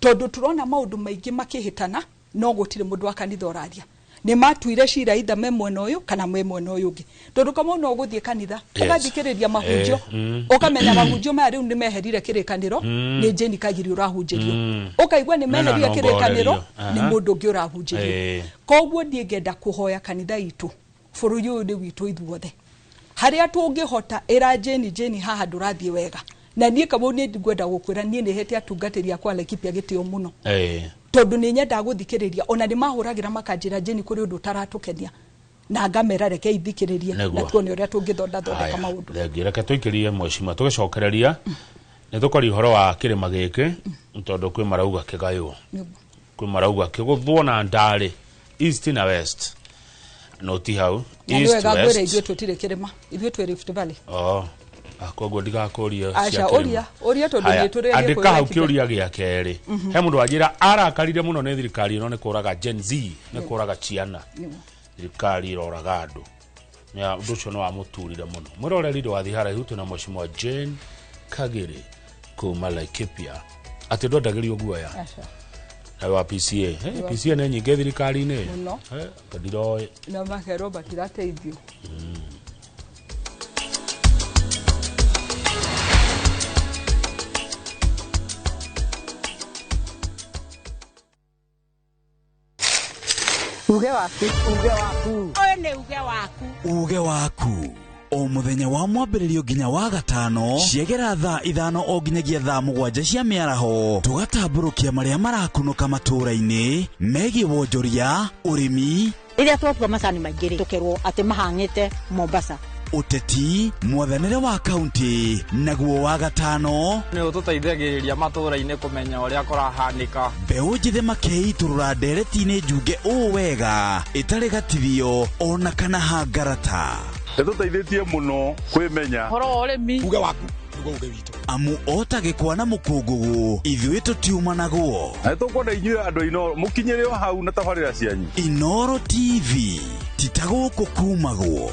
Tondu turona maundu maingi makihitana no gutire mundu wa kanitha uraria. Ni matuire cira itha me mwena uyu kana me mwena uyu ungi. Tondu kama no uguthie kanitha ugathikiriria mahunjio ukamenya mahunjio maya riu ni meherire kirikaniro ni Jane Kagiri urahunjirio. Ukaigua ni meherire kirikaniro ni mundu ungi urahunjirio. Koguo ndie ngenda kuhoya kanitha itu bururi uyu ni witu ithuothe. Haria tungihota ira Jane haha ndurathie wega. Na nie kama ni ngwenda gukwira nie ni hete atungatiri akwa Laikipia gitio muno. Tondu ni nyenda guthikiriria ona ni mahuragira makanjira Jane kuri undu utaratukenia na ngamera reke ithikiririe na tuone uria tungithonda thondeka maundu. Thengi reke tuikirie mweshima tugicokereria ni tukori uhoro wa kirima giki tondu kwi marauga kigaywo kwi marauga kiguthwo na ndari east na west no ti hau east west. Ngwire ithuĩ tutire kirima ithuĩ twi Rift Valley. Koguo ndigakuria cia kirima. Uria tondu ni turi andika hau kiuria gia keri. He mundu wanjira arakarire muno ni thirikari ino ni kuraga Gen Z ni kuraga ciana. Thirikari iroraga andu. Ya undu ucio no wamuturire muno. Mwiroreri ndwathi haraihu twina mweshimiwa Jane Kagiri kuma Laikipia. Ati ndwendagirio guoya. Na wa PCA. PCA ni nyingi thirikari-ini. Ndiroi. Na makerwo batirateithio. Uge waku, uge waku. Ũyũ nĩ uge waku. Uge waku. O muthenya wa mwambĩrĩrio nginya wa gatano ciegera thaa 5 o nginyagia thaa 7 cia mĩaraho tũgatambũrũkia marĩa marakunũka matũũra-inĩ megiĩ wonjoria, ũrĩmi. Rĩrĩa twatua macani maingĩ rĩ tũkerwo atĩ mahang'ĩte Mombasa. Ũteti, mwathanĩre wa kaunti naguo wa gatano nĩ ũtũteithagĩrĩria matũũra-inĩ kũmenya ũrĩa kũrahanĩka. Mbeũ njĩthĩ makeitũrũra ndereti-inĩ njunge ũũ wega ĩtarĩ gatithio ona kana hangarata. Nĩtũteithĩtie mũno kwĩmenya ũhoro wa ũrĩmi. Uge waku nĩguo uge witũ. Amu ota gĩkwa na mũkũngũgũ ithuĩ tũtiumanagwo. Na nĩtũkwenda inyuĩ andũ a Inooro mũkinyĩre o hau na tabarĩra cianyu. Inooro TV ti ta gũkũ kumagwo.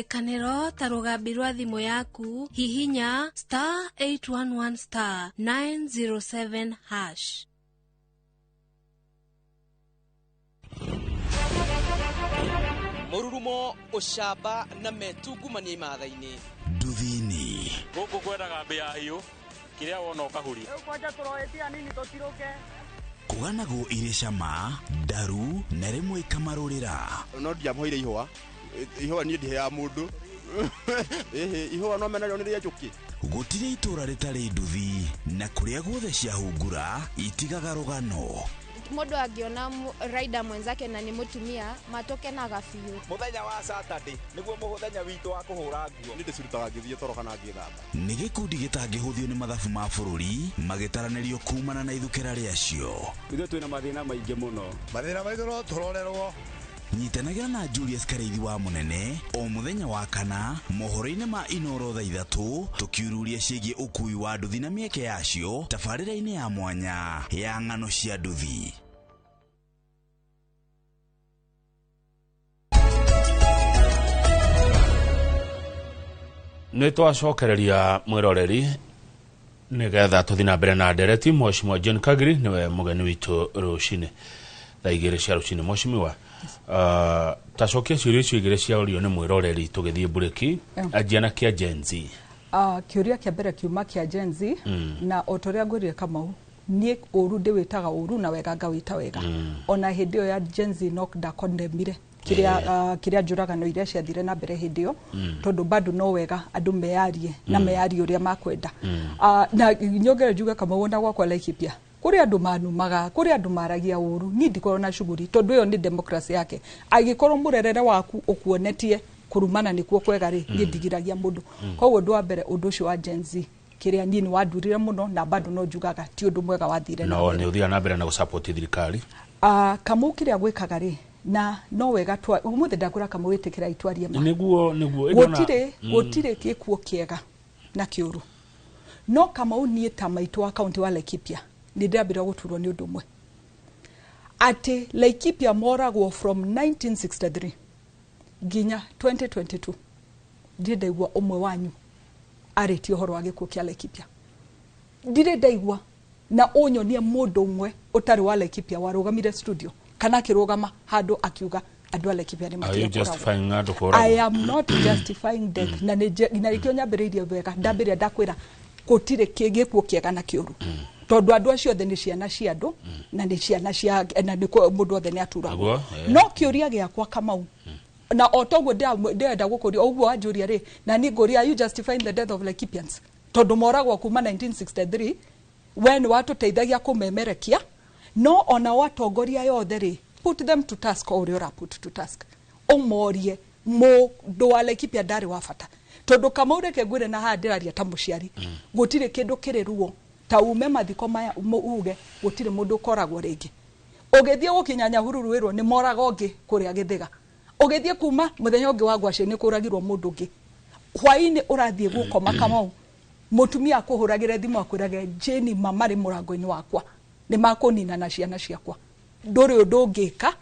Kanero ta rũgambi rwa thimũ yaku hihinya *811 *907 hash. Mũrurumo ũcamba na metungumania imatha-inĩ. Nduthini gũkũ kwendaga mbĩa hiũ kĩrĩa wona ũkahuria. Rĩu kwanja tũroetia nini tũtirũke. Kũganagwo irĩ cama ndaru na rĩmwe ikamarũrĩra. No ndiamũheire ihũa. Ihũa niĩ ndiheaga mũndũ. Ihũa no menario nĩ rĩa njũkĩ. Gũtirĩ itũũra rĩtarĩ nduthi na kũrĩa guothe ciahungura itigaga rũgano. Mũndũ angĩona rider mwenzake na nĩ mũtumia matokenaga biũ. Mũthenya wa Saturday nĩguo mũthenya witũ wa kũhũra nguo. Nĩ ndĩcirutaga ngĩthiĩ toro kana ngĩthamba. Nĩ gĩkundi gĩtangĩhũthio nĩ mathabu ma bũrũri magĩtaranĩrio kumana na ithukĩra rĩacio. Ithuĩ twĩna mathĩna maingĩ mũno. Mathĩna maitũ no tũrorerwo. Nyitanagĩra na Julius Kareithi wa Mũnene o mũthenya wa kana mohoro-inĩ ma Inooro thaa 3 tũkiururia ciĩgiĩ ũkui wa nduthi na mĩeke yacio tabarĩra-inĩ ya mwanya ya ng'ano cia nduthi. Nĩ twacokereria mwĩroreri nĩgetha tũthiĩ na mbere na ndereti. Mheshimiwa Jane Kagiri nĩwe mũgeni witũ rũcinĩ thaa 2 cia rũcinĩ. Mheshimiwa, tacokia ciũria icio igĩrĩ ciaũrio nĩ mwĩroreri tũgĩthiĩ mburĩki. Anjia na kĩa Gen Z. Kĩũria kĩa mbere kiuma kĩa Gen Z na o ta ũrĩa ngwĩrire Kamau niĩ ũru ndĩwĩtaga ũru na wega ngawĩta wega. Ona hĩndĩ ĩyo ya Gen Z no ndakondemire kiria njũragano iria ciathire na mbere hĩndĩ ĩyo tondũ bado no wega andũ meyarie na meyarie ũrĩa makwenda. Na nyongere njuge Kamau ona gwakwa Laikipia kuri andu manumaga kuri andu maragia uru ni ndikorwo na shughuli tondu iyo ni democracy yake. Agikorwo murerere waku ukuonetie kurumana nikuo kwega ri ni ndigiragia mundu. Koguo undu wa mbere undu ucio wa Gen Z kiria ni wandurire muno na bado no njugaga ti undu mwega wathire na no ni uthia na mbere na gusupport thirikari. Kamau kiria gwikaga ri Na no wega twa umuthi ndakura kamwĩtĩkĩra itwarie ma. Niguo gũtirĩ gũtirĩ gĩkuũ kĩega na kĩũru. No Kamau niĩ ta maitũ wa kaunti wa Laikipia nĩ ndĩrambĩrĩria gũturwo nĩ ũndũ ũmwe, atĩ Laikipia moragwo from 1963 nginya 2022 ndirĩ ndaigua ũmwe wanyu arĩtie ũhoro wa gĩkuũ kĩa Laikipia. Ndirĩ ndaigua na ũnyonie mũndũ ũmwe ũtarĩ wa Laikipia warũgamire studio kana akĩrũgama handũ akiuga andũ a Laikipia nĩ Are you matige kũragwo. justifying andũ kũragwo? I am not justifying death. Na nĩkĩo nyambĩrĩirie wega, ndambĩrĩria ndakwĩra gũtirĩ gĩkuũ kĩega na kĩũru, tondũ andũ acio othe nĩ ciana cia andũ na nĩ ciana cia na nĩ mũndũ othe nĩ aturagwo. No kĩũria gĩakwa Kamau, na o toguo ndĩrenda gũkũria ũguo wanjũria rĩ, na niĩ ngũria, are you justifying the death of Laikipians? Tondũ moragwo kuma 1963 we nĩ watũteithagia kũmemerekia, no ona watongoria yothe rĩ, put them to task o ũrĩa ũra put to task, ũmorie mũndũ wa Laikipia ndarĩ wa bata. Tondũ Kamau reke ngwĩre na haha ndĩraria ta mũciari, gũtirĩ kĩndũ kĩrĩ ruo ta ume mathiko maya uge gũtirĩ mũndũ ũkoragwo rĩngĩ. Ũgĩthiĩ gũkinya Nyahururu wĩrwo nĩ moraga ũngĩ kũrĩa Gĩthĩga, ũgĩthiĩ kuma mũthenya ũngĩ wa ngwacĩ nĩ kũragirwo mũndũ ũngĩ, hwaĩ-inĩ ũrathiĩ gũkoma Kamau, mũtumia akũhũragĩre thimũ akwĩrage Jane mama rĩ mũrango-inĩ wakwa nĩ makũnina na ciana ciakwa, ndũrĩ ũndũ ũngĩka,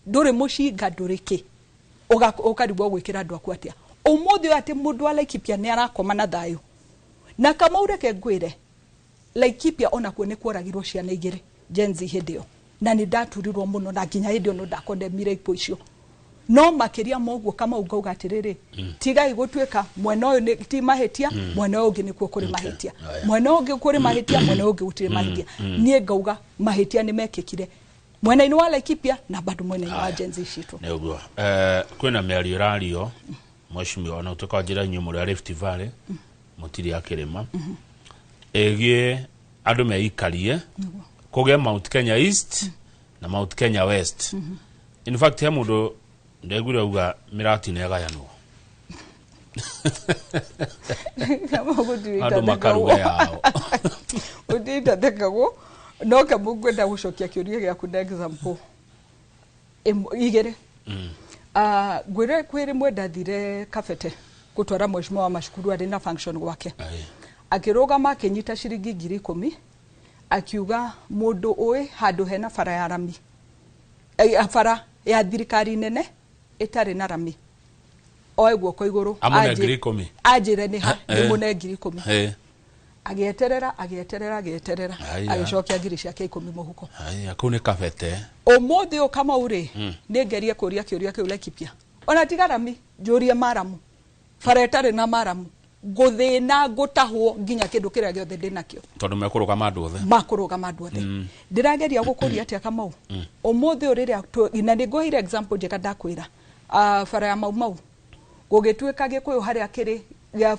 ndũrĩ mũcinga, ndũrĩ kĩ, ũkarigwo gwĩkĩra andũ aku atĩa. Ũmũthĩ ũyũ atĩ mũndũ wa Laikipia nĩ arakoma na thayũ. Na Kamau reke ngwĩre, Laikipia onakuo nĩ kworagirwo ciana igĩrĩ Gen Z hĩndĩ ĩyo, na nĩ ndaturirwo mũno, na nginya hĩndĩ ĩyo no ndakondemire ikuũ icio. No makĩria ma ũguo Kamau ngauga atĩrĩrĩ, tigai gũtuĩka mwena ũyũ nĩ ti mahĩtia, mwena ũyũ ũngĩ nĩkuo kũrĩ mahĩtia, mwena ũyũ ũngĩ kũrĩ mahĩtia, mwena ũyũ ũngĩ gũtirĩ mahĩtia. Niĩ ngauga mahĩtia nĩ mekĩkire mwena-inĩ wa Laikipia na bado mwena-inĩ wa Gen Z citũ. Nĩ ũguo. Kwĩna mĩario ĩrario mheshimiwa, ona ũtuĩka wa njĩra inyuĩ mũrĩ a Rift Valley mũtirĩ a kĩrĩma, ĩgiĩ andũ meikarie kũgĩe Mount Kenya East na Mount Kenya West. In fact he mũndũ ndaiguire auga mĩratina ĩgayanwo andũ makaruga yao. Gũtirĩ itathekagwo. No Kamau ngwenda gũcokia kĩũria gĩaku na example igĩrĩ. Ngwĩre kwĩ rĩmwe ndathire Kabete gũtwara mheshimiwa wa macukuru arĩ na function gwake, akĩrũgama akĩnyita ciringi 10,000 akiuga mũndũ ũĩ handũ hena bara ya rami, bara ya thirikari nene ĩtarĩ na rami, oe guoko igũrũ amũne 10,000, anjĩre nĩ ha ndĩmũne 10,000. Agĩeterera agĩeterera agĩeterera agĩcokia ngiri ciake 10 mũhuko. Haya, kũu nĩ Kabete. Ũmũthĩ ũyũ Kamau rĩ, nĩ ngerie kũria kĩũria kĩu Laikipia, ona tiga rami njũrie maramu, bara ĩtarĩ na maramu, ngũthĩna ngũtahwo nginya kĩndũ kĩrĩa gĩothe ndĩnakĩo, tondũ mekũrũgama andũ othe, makũrũgama andũ othe. Ndĩrageria gũkũria atĩa Kamau, ũmũthĩ ũyũ rĩrĩa na nĩ ngũheire example njega ndakwĩra, bara ya Mau Mau gũgĩtuĩka Gĩkũyũ harĩa kĩrĩ,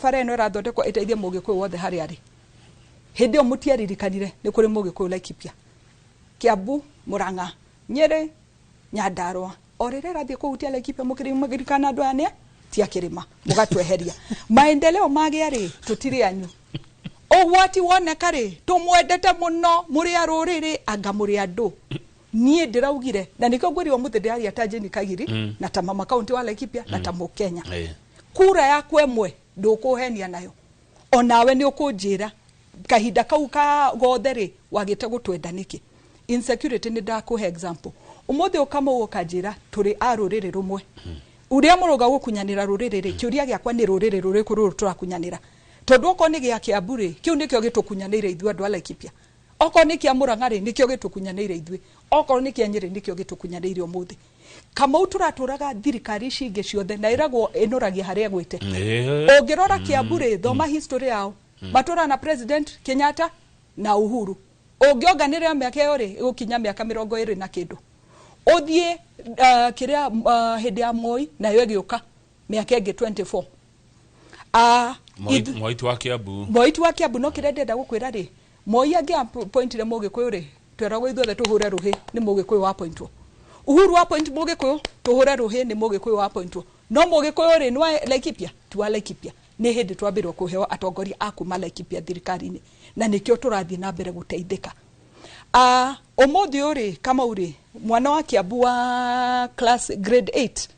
bara ĩno ĩrathondekwo ĩteithie mũgĩkũyũ wothe harĩa arĩ. Hĩndĩ ĩyo mũtiaririkanire nĩ kũrĩ mũgĩkũyũ Laikipia, Kiambu, Murang'a, Nyĩrĩ, Nyandarũa. O rĩrĩa ĩrathiĩ kũhutia Laikipia mũkĩririkana andũ aya nĩ ti a kĩrĩma, mũgatweheria. Maendeleo magĩa rĩ, tũtirĩ anyu. Ũgwati woneka rĩ, tũmwendete mũno, mũrĩ a rũrĩrĩ, anga mũrĩ andũ. Niĩ ndĩraugire, na nĩkĩo ngwĩrire ũmũthĩ ndĩraria ta Jane Kagiri, na ta mama kaunti wa Laikipia, na ta Mũkenya. Kura yaku ĩmwe ndũkũhenia nayo, onawe nĩ ũkũnjĩra kahinda kau ka gothe rĩ wagĩte gũtwenda nĩkĩ. Insecurity nĩ ndakũhe example. Ũmũthĩ ũkamau ũkanjĩra tũrĩ a rũrĩrĩ rũmwe, ũrĩa mũrauga gũkunyanĩra rũrĩrĩ rĩ, kĩũria gĩakwa nĩ rũrĩrĩ rũrĩkũ rũrũ tũrakunyanĩra? Tondũ okorwo nĩ gĩa Kiambu rĩ, kĩu nĩkĩo gĩtũkunyanĩire ithuĩ andũ a Laikipia. Okorwo nĩ kĩa Murang'a rĩ, nĩkĩo gĩtũkunyanĩire ithuĩ. Okorwo nĩ kĩa Nyĩrĩ, nĩkĩo gĩtũkunyanĩire ũmũthĩ. Kamau tũratũraga thirikari ici ingĩ ciothe na ĩragwo ĩnoragia harĩa ĩgwĩte. Ũngĩrora Kiambu rĩ, thoma history yao, matũra na President Kenyatta na Uhuru. Ũngĩonganĩrĩra mĩaka ĩyo rĩ, ĩgũkinya mĩaka 20 na kĩndũ. Ũthiĩ kĩrĩa hĩndĩ ya Moi nayo ĩgĩũka mĩaka ĩngĩ 24. Moi wa Kiambu. Moi wa Kiambu, no kĩrĩa ndĩrenda gũkwĩra rĩ, Moi angĩapointire mũgĩkũyũ rĩ, tweragwo ithuothe tũhũre rũhĩ nĩ mũgĩkũyũ wapointwo. Uhuru wapoint mũgĩkũyũ, tũhũre rũhĩ nĩ mũgĩkũyũ wapointwo. No mũgĩkũyũ rĩ, nĩ wa Laikipia, ti wa Laikipia. Nĩ hĩndĩ twambĩrwo kũheo atongoria a kuma Laikipia thirikari-inĩ, na nĩkĩo tũrathiĩ na mbere gũteithĩka. Ũmũthĩ ũrĩ Kamau rĩ, mwana wa Kiambu wa class grade 8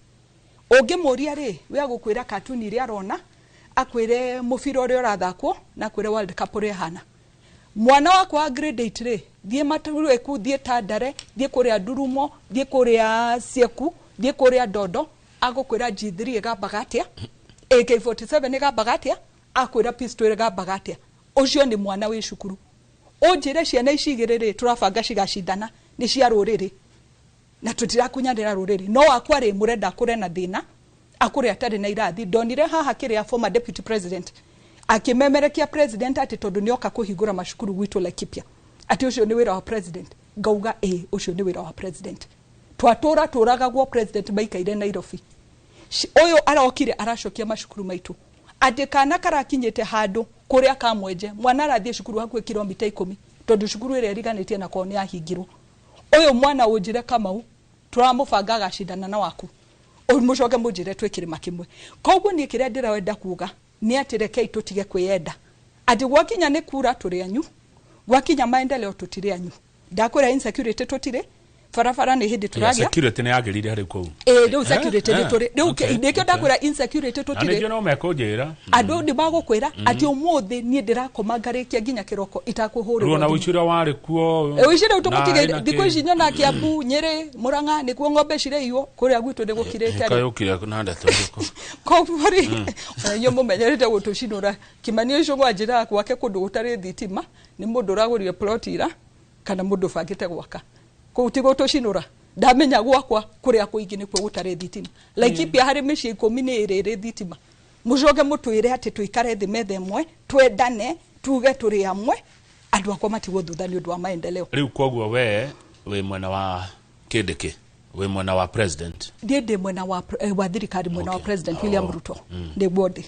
ũngĩmũria rĩ, we agũkwĩra katuni iria arona, akwĩre mũbira ũrĩa ũrathakwo, na akwĩre World Cup ũrĩa ĩhana. Mwana wakwa wa grade 8 rĩ, thiĩ Matureku, thiĩ Tandare, thiĩ kũrĩa Ndurumo, thiĩ kũrĩa Sieku, thiĩ kũrĩa Ndondo, agũkwĩra G3 ĩgambaga atĩa, AK47 ĩgambaga atĩa, akwĩra pistol ĩgambaga atĩa. Ũcio nĩ mwana wĩ cukuru. Ũnjĩre ciana ici igĩrĩ rĩ, tũrabanga cigacindana, nĩ cia rũrĩrĩ na tũtirakunyanĩra rũrĩrĩ. No wakwa rĩ, mũrenda akũre na thĩna, akũre atarĩ na irathi. Ndonire haha kĩrĩa former deputy president akĩmemerekia president atĩ tondũ nĩoka kũhingũra macukuru gwitũ Laikipia, atĩ ũcio nĩ wĩra wa president. Ngauga ĩ, ũcio nĩ wĩra wa president. Twatũra tũragagwo president maikaire Nairobi. Ũyũ arokire aracokia macukuru maitũ, atĩ kana karakinyĩte handũ kũrĩa kamwenje, mwana arathiĩ cukuru hakuhĩ kilomita 10 tondũ cukuru ĩrĩa ĩriganĩtie na kwao nĩ yahingirwo. Ũyũ mwana ũnjĩre Kamau tũramũbanga agacindana na waku, mũcoke mũnjĩre twĩ kĩrĩma kĩmwe. Koguo niĩ kĩrĩa ndĩrenda kuga nĩ atĩ rekei tũtige kwĩyenda, atĩ gwakinya nĩ kura tũrĩ anyu, gwakinya maendeleo tũtirĩ anyu. Ndakwĩra insecurity tũtirĩ, barabara nĩ hĩndĩ tũragĩa. Security nĩ yagĩrĩire harĩ kũu. Ĩ rĩu security nĩ tũrĩ rĩu, nĩkĩo ndakwĩra insecurity tũtirĩ. Na nĩkĩo no mekũnjĩra andũ nĩ magũkwĩra atĩ ũmũthĩ niĩ ndĩrakoma ngarĩkia nginya kĩroko itakũhũrĩrwo. Na ũici ũrĩa warĩ kuo, ũici rĩu tũmũtigĩire. Thikũ ici nyona Kiambu, Nyĩrĩ, Mũrang'a nĩkuo ng'ombe cirĩiywo, kũrĩa gwitũ nĩ gũkirĩte rĩ. Kayũkire na ndeto irĩkũ? Koguo rĩ, ona inyuĩ mũmenyerete gũtũcinũra. Kĩmani ũcio gwanjĩraga gwake kũndũ gũtarĩ thitima nĩ mũndũ ũragũrire plot ira kana mũndũ ũbangĩte gwaka. Kũu ti gũtũcinũra. Ndamenya gwakwa kũrĩa kũingĩ nĩkuo gũtarĩ thitima. Laikipia harĩ mĩciĩ 12 ĩrĩ thitima. Mũcoke mũtwĩre atĩ tũikare thĩ metha ĩmwe, twendane, tuge tũrĩ amwe, andũ akwa matigwo thutha nĩ ũndũ wa maendeleo. Rĩu koguo we wĩ mwena wa Kindiki, wĩ mwena wa president? Ndiĩ ndĩ mwena wa thirikari, mwena wa president William Ruto. Nĩguo ndĩ.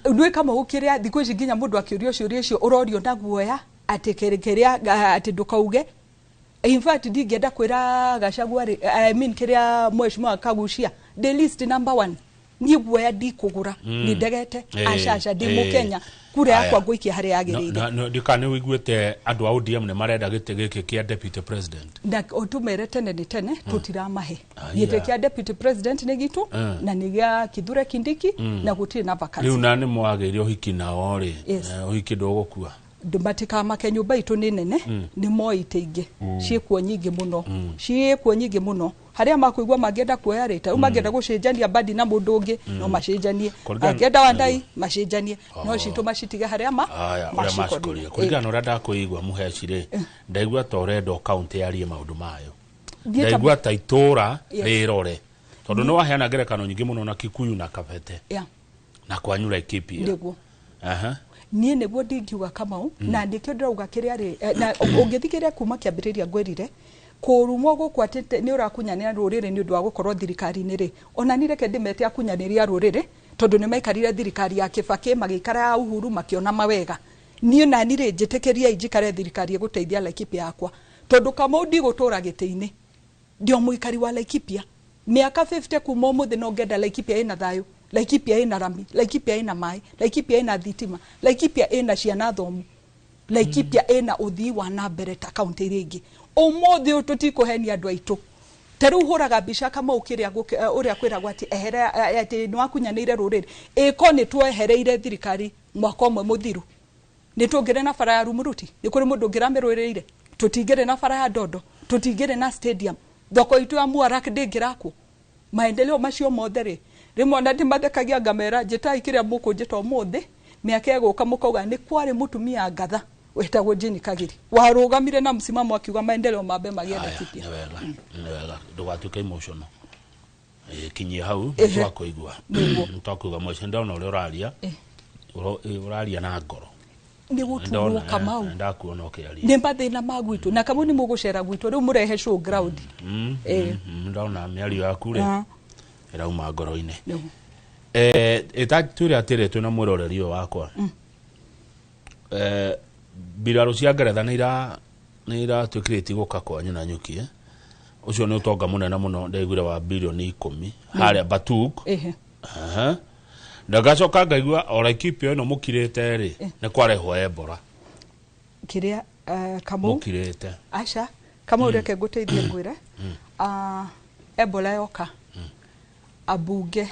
Nĩ Kamau kĩrĩa thikũ ici nginya mũndũ akĩũrio ciũria icio ũrorio na guoya atĩ kĩrĩa atĩ ndũkauge. In fact ndingĩenda kwĩra Gachagua rĩ, I mean kĩrĩa mheshimiwa Kaguchia, the list number 1 niĩ guoya ndikũgũra, nĩ ndegete acaca ndĩ mũkenya, kura yakwa ngũikia harĩa yagĩrĩire. Ndikana nĩ ũiguĩte andũ a ODM nĩ marenda gĩtĩ gĩkĩ kĩa deputy president? Na ũtũmere tene nĩ tene tũtiramahe. Gĩtĩ kĩa deputy president nĩ gitũ na nĩ gĩa Kithure Kindiki na gũtirĩ na vacancy. Rĩu na nĩ mwagĩire ũhiki nao rĩ, ũhiki ndũgũkua? Matikamake, nyũmba itũ nĩ nene, nĩ moĩ itĩ ingĩ ciĩkuo nyingĩ mũno, ciĩkuo nyingĩ mũno. Harĩa makũigua mangĩenda kuoya rĩ, ta rĩu mangĩenda gũcenjania Mbadi na mũndũ ũngĩ no macenjanie, mangĩenda Wandayi macenjanie, no citũ macitige harĩa macikorire. Kũringana na ũrĩa ndakũigua Mũheci rĩ, ndaigua ta ũrenda kaũntĩ yarie maũndũ mayo, ndaigua ta itũra rĩrore, tondũ nĩ waheana ngerekano nyingĩ mũno na Kikuyu na Kabete na kwanyu Laikipia. Nĩguo niĩ nĩguo ndingiuga Kamau, na nĩkĩo ndĩrauga kĩrĩa rĩ, na ũngĩthikĩrĩria kuma kĩambĩrĩria ngwĩrire kũrumwo gũkũ atĩ nĩ ũrakunyanĩra rũrĩrĩ nĩ ũndũ wa gũkorwo thirikari-inĩ rĩ, ona niĩ reke ndĩmete akunyanĩri a rũrĩrĩ tondũ nĩ maikarire thirikari ya Kibaki, magĩikara ya Uhuru, makĩona mawega. Niĩ nani rĩ, njĩtĩkĩriai njikare thirikari ĩgũteithia Laikipia yakwa, tondũ Kamau ndigũtũra gĩtĩ-inĩ, ndio mũikari wa Laikipia. Mĩaka 50 kuma ũmũthĩ no ngenda Laikipia ĩna thayũ, Laikipia ĩna rami, Laikipia ĩna maĩ, Laikipia ĩna thitima, Laikipia ĩna ciana thomu, Laikipia ĩna ũthii wa na mbere ta kaũntĩ iria ingĩ. Ũmũthĩ ũyũ tũtikũhenia andũ aitũ. Ta rĩu hũraga mbica Kamau kĩrĩa ũrĩa kwĩragwo atĩ ehere, atĩ nĩ wakunyanĩire rũrĩrĩ. Ĩko nĩ twehereire thirikari mwaka ũmwe mũthiru. Nĩ tũngĩrĩ na bara ya Rumuruti, nĩ kũrĩ mũndũ ũngĩramĩrũĩrĩire. Tũtingĩrĩ na bara ya Ndondo, tũtingĩrĩ na stadium. Thoko itũ ya Muarak ndĩngĩrakwo. Maendeleo macio mothe rĩ, rĩmwe ona ndĩmathekagia ngamera, njĩtai kĩrĩa mũkũnjĩta ũmũthĩ, mĩaka ĩgũka mũkauga nĩ kwarĩ mũtumia ngatha wetagwo Jane Kagiri warũgamire na msimamo akiuga maendeleo mambe magĩe Laikipia. Nĩ wega, nĩ wega, ndũgatuĩke emotional. Kinyie hau nĩtwakũigua, nĩtwakũigua mũico. Ndona ũrĩa ũraria, ũraria na ngoro. Nĩ gũturwo Kamau, ndakuona ũkĩaria. Nĩ mathĩna ma gwitũ, na Kamau nĩ mũgũcera gwitũ rĩu mũrehe show ground. Ndona mĩario yaku rĩ ĩrauma ngoro-inĩ. Ĩta twĩre atĩrĩ, twĩna mwĩroreri ũyũ wakwa, mbirarũ cia Ngeretha nĩ iratuĩkire gũka kwanyu na nyuki. Ũcio nĩ ũtonga mũnene mũno ndaiguire wa bilioni 10 harĩa Batuk. Ndagacoka ngaigua o Laikipia ĩno mũkirĩte rĩ, nĩ kwarehwo Ebola. Kĩrĩa Kamau Mũkirĩte. Aca, Kamau, reke ngũteithie ngwĩre. Ebola yoka, abunge,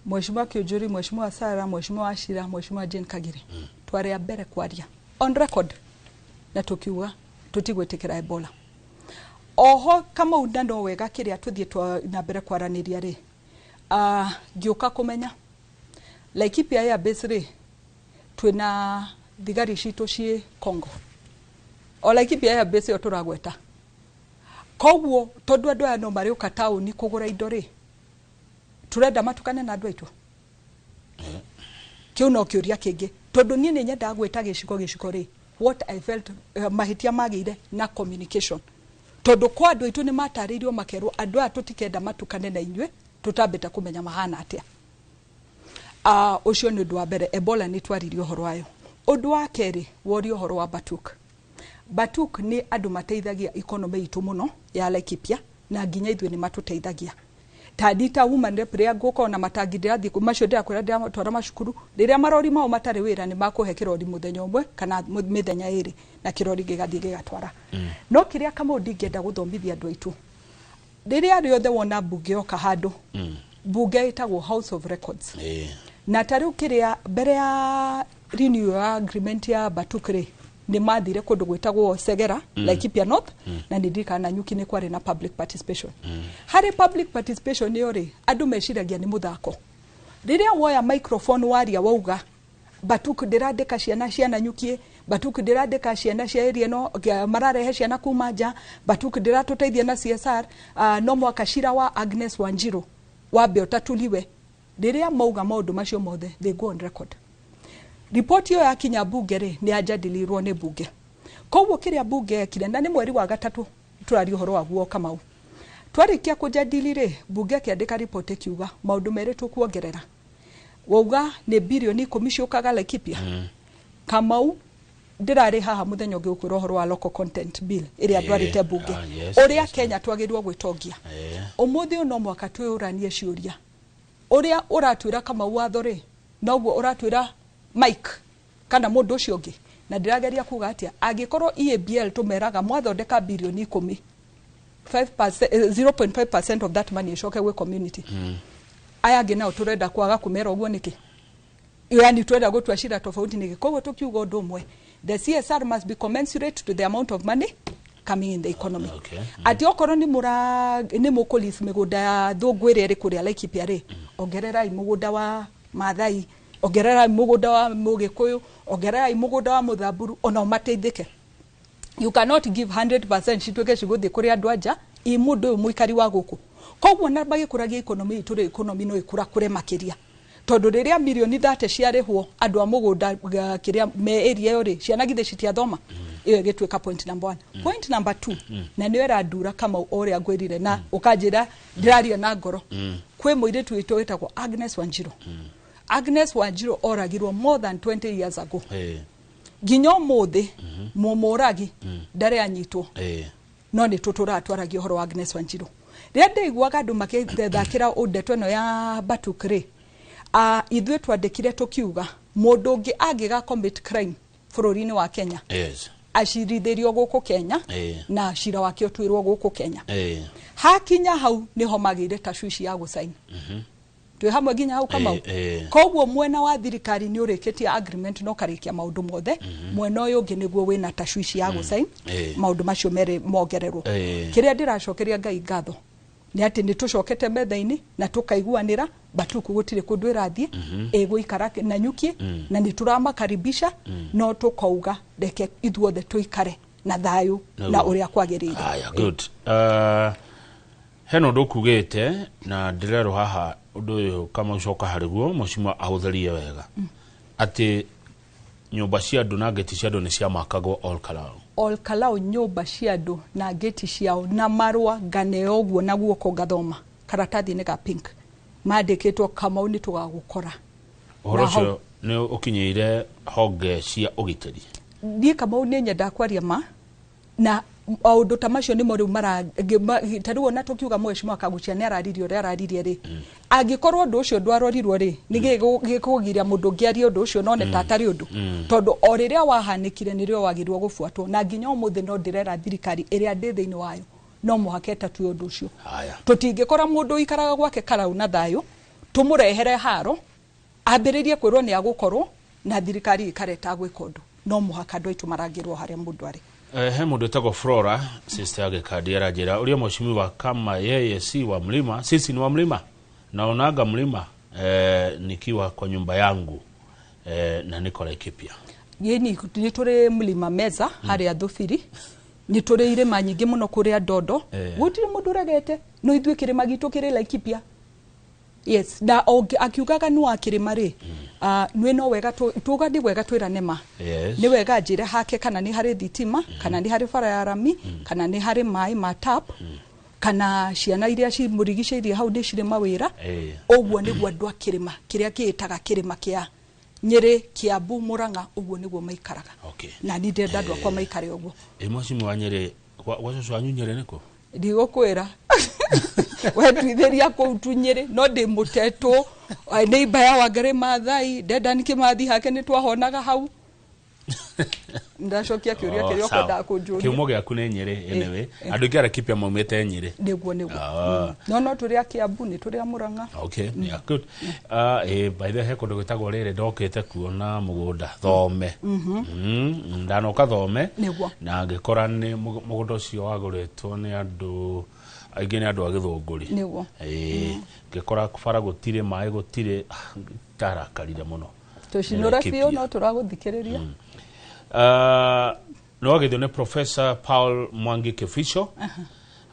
Mheshimiwa Kiunjuri, Mheshimiwa Sara, Mheshimiwa Ashira, Mheshimiwa Jane Kagiri, twarĩ a mbere kwaria on record na tukiuga tutigwĩtĩkĩra Ebola. Oho Kamau, na no wega kĩrĩa tũthiĩ twa na mbere kwaranĩria rĩ, ngĩũka kũmenya Laikipia Air Base rĩ, twĩna thigari citũ ciĩ Congo. O Laikipia Air Base ĩyo tũragweta, koguo tondũ andũ aya no marĩũka taũni kũgũra indo rĩ, turenda matukane na andũ aitũ? Kĩu no kĩũria kĩngĩ, tondũ niĩ nĩ nyendaga gwĩta gĩcigo gĩcigo rĩ, what I felt, mahĩtia magĩire na communication, tondũ kwa andũ aitũ nĩ matarĩirio makerwo andũ aya tũtikenda matukane na inyuĩ tũtambĩte kũmenya mahana atĩa. Ũcio nĩ ũndũ wa mbere. Ebola nĩ twaririe ũhoro wayo. Ũndũ wa kerĩ, woria ũhoro wa Batuk. Batuk nĩ andũ mateithagia economy itũ mũno ya Laikipia, na nginya ithuĩ nĩ matũteithagia tandi ta woman rep. Rĩrĩa ngũkorwo na matangi ndĩrathiĩ macio ndĩrakwĩra ndĩratwara macukuru, rĩrĩa marori mao matarĩ wĩra, nĩ makũhe kĩrori mũthenya ũmwe kana mĩthenya 2, na kĩrori gĩgathiĩ gĩgatwara. No kĩrĩa, Kamau, ndingĩenda gũthomithia andũ aitũ, rĩrĩa rĩothe wona mbunge yoka handũ, mbunge ĩtagwo House of Records, na ta rĩu kĩrĩa mbere ya renewal agreement ya Batuk rĩ, nĩ mathire kũndũ gwĩtagwo Segera, Laikipia North, na nĩ ndirikana Nanyuki nĩ kwarĩ na public participation. Harĩ public participation ĩyo rĩ, andũ meciragia nĩ mũthako. Rĩrĩa woya microphone waria wauga Batuk ndĩrandĩka ciana cia Nanyuki, Batuk ndĩrandĩka ciana cia area ĩno, mararehe ciana kuma nja, Batuk ndĩratũteithia na CSR, no mwaka cira wa Agnes Wanjiru wambe ũtatuliwe. Rĩrĩa mauga maũndũ macio mothe, they go on record. Ripoti ĩyo yakinya bunge rĩ, nĩ yanjadilirwo nĩ bunge. Koguo kĩrĩa bunge yekire, na nĩ mweri wa gatatũ tũraria ũhoro waguo, Kamau, twarĩkia kũjadili rĩ, bunge ĩkĩandĩka ripoti ĩkiuga maũndũ merĩ tũkuongerera. Wauga nĩ birioni 10 ciũkaga Laikipia. Kamau, ndĩrarĩ haha mũthenya ũngĩ gũkwĩra ũhoro wa local content bill ĩrĩa ndwarĩte bunge, ũrĩa Kenya twagĩrĩirwo gwĩtongia. Ũmũthĩ ũyũ no mwaka twĩyũranie ciũria. Ũrĩa ũratwĩra Kamau watho rĩ, noguo ũratwĩra Mike kana mũndũ ũcio ũngĩ? Na ndĩrageria kuga atĩa, angĩkorwo EABL tũmeraga mwathondeka birioni 10, 5%, 0.5% of that money ĩcoke gwĩ community, aya angĩ nao tũrenda kwaga kũmera ũguo nĩkĩ? Yani twenda gũtua cira tofauti nĩkĩ? Koguo tũkiuga ũndũ ũmwe, the CSR must be commensurate to the amount of money coming in the economy. Atĩ okorwo nĩ mũra nĩ mũkũlease mĩgũnda ya thũngũ ĩrĩa ĩrĩ kũrĩa Laikipia rĩ, ongererai mũgũnda wa Maathai, ongererai mũgũnda wa Mũgĩkũyũ, ongererai mũgũnda wa Mũthamburu, onao mateithĩke. You cannot give 100% cituĩke cigũthiĩ kũrĩ andũ anja i mũndũ ũyũ mũikari wa gũkũ. Koguo na magĩkũragia economy itũ rĩ, economy no ĩkũrakũre makĩria, tondũ rĩrĩa mirioni 30 ciarĩhwo andũ a mũgũnda kĩrĩa me area ĩyo rĩ, ciana githĩ citiathoma? Ĩyo ĩgĩtuĩka point number one. Point number two, na nĩyo ĩrandura, Kamau, o ũrĩa ngwĩrire na ũkanjĩra ndĩraria na ngoro, kwĩ mũirĩtu witũ wĩtagwo Agnes Wanjiru. Agnes Wanjiru oragirwo more than 20 years ago. Nginya ũmũthĩ mũmũragi ndarĩ anyitwo. No nĩ tũtũraga twaragia ũhoro wa Agnes Wanjiru. Rĩrĩa ndaiguaga andũ makĩthakĩra ndeto ĩno ya Batuk rĩ, ithuĩ twandĩkire tũkiuga mũndũ ũngĩ angĩga commit crime bũrũri-inĩ wa Kenya, acirithĩrio gũkũ Kenya na cira wake ũtuĩrwo gũkũ Kenya. Hakinya hau nĩho magĩire tashwishi ya gũcaina. Twĩ hamwe nginya hau, Kamau? Ĩĩ. Koguo mwena wa thirikari nĩ ũrĩkĩtie agreement na ũkarĩkia maũndũ mothe. Mwena ũyũ ũngĩ nĩguo wĩna tashwishi ya gũcain maũndũ macio merĩ mongererwo. Kĩrĩa ndĩracokeria Ngai ngatho nĩ atĩ nĩ tũcokete metha-inĩ na tũkaiguanĩra. Batuku gũtirĩ kũndũ ĩrathiĩ, ĩgũikara Nanyuki, na nĩ tũramakaribisha, no tũkauga reke ithuothe tũikare na thayũ na ũrĩa kwagĩrĩire. Aya, good. Hena ũndũ ũkugĩte na ndĩrerwo haha ũndũ ũyũ kama ũcoka harĩ guo mũcimwa ahũthĩrie wega, atĩ nyũmba cia andũ na ngĩti cia andũ nĩ ciamakagwo Ol Kalou. Ol Kalou, nyũmba cia andũ na ngĩti ciao na marũa nganeo ũguo na guoko ngathoma karatathi-inĩ ga pink mandĩkĩtwo, Kamau, nĩ tũgagũkora. Ũhoro Na hau- ũcio nĩ ũkinyĩire honge cia ũgitĩri? Niĩ, Kamau, nĩ nyendaga kwaria ma na Maũndũ ta macio nĩmo rĩu mara ta rĩu ona tũkiuga mheshimiwa Kaguchia nĩ araririe ũrĩa araririe rĩ, angĩkorwo ũndũ ũcio ndwarorirwo rĩ, nĩ gĩkũgiria mũndũ ũngĩ arie ũndũ ũcio none ta atarĩ ũndũ, tondũ o rĩrĩa wahanĩkire nĩrĩo wagĩrĩirwo gũbuatwo. Na nginya ũmũthĩ no ndĩrera thirikari ĩrĩa ndĩ thĩinĩ wayo no mũhaka ĩtatue ũndũ ũcio. Tũtingĩkora mũndũ ũikaraga gwake karau na thayũ tũmũrehere haro ambĩrĩrie kwĩrwo nĩ agũkorwo na thirikari ĩkare ĩtagwĩka ũndũ. No mũhaka andũ aitũ marangĩrwo harĩa mũndũ arĩ. He mũndũ wĩtagwo Flora sister Gĩkandi aranjĩra ũrĩa mheshimiwa kama yeye si wa mlima, sisi ni wa mlima, naonaga mlima nikiwa kwa nyumba yangu na niko Laikipia. Yeni nĩ tũrĩ mlima meza harĩa Thubiri, nĩ tũrĩ irĩma nyingĩ mũno kũrĩa Ndondo, gũtirĩ mũndũ ũregete, no ithuĩ kĩrĩma gitũ kĩrĩ Laikipia. Yes, na akiugaga nĩ wa kĩrĩma rĩ, nĩ no wega tuga nĩ wega twĩrane ma. Nĩ wega njĩre hake kana nĩ harĩ thitima, kana nĩ harĩ bara ya rami, kana nĩ harĩ maĩ ma tap, kana ciana iria cimũrigicĩirie hau nĩ cirĩ mawĩra. Ũguo nĩguo andũ a kĩrĩma kĩrĩa kĩĩtaga kĩrĩma kĩa Nyĩrĩ, Kiambu, Murang'a, ũguo nĩguo maikaraga. Na niĩ ndĩrenda andũ akwa maikare ũguo. Mheshimiwa Nyĩrĩ, gwa cũcũ wanyu Nyĩrĩ nĩkũ? Ndigũkwĩra. Wenduithĩria kũu tu Nyĩrĩ, no ndĩ mũtetwo nĩ imba ya Wangari Maathai, Dedan Kĩmathi hake nĩ twahonaga hau. Ndacokia kĩũria kĩrĩa ũkwendaga kũnjũria. Kĩhumo gĩaku nĩ Nyĩrĩ anyway. Andũ aingĩ a Laikipia maumĩte Nyĩrĩ. Nĩguo, nĩguo. No tũrĩ a Kiambu, nĩ tũrĩ a Murang'a. Okay, yeah, good. By the way, he kũndũ gwĩtagwo rĩrĩ ndokĩte kuona mũgũnda Thome. Ndanoka Thome. Nĩguo. Na ngĩkora nĩ mũgũnda ũcio wagũrĩtwo nĩ andũ aingĩ, nĩ andũ a Gĩthũngũri. Nĩguo. Ngĩkora bara gũtirĩ, maĩ gũtirĩ, ndarakarire mũno. Tũcinũre biũ no tũragũthikĩrĩria. Nĩ wagĩthio nĩ Professor Paul Mwangi Kibicho.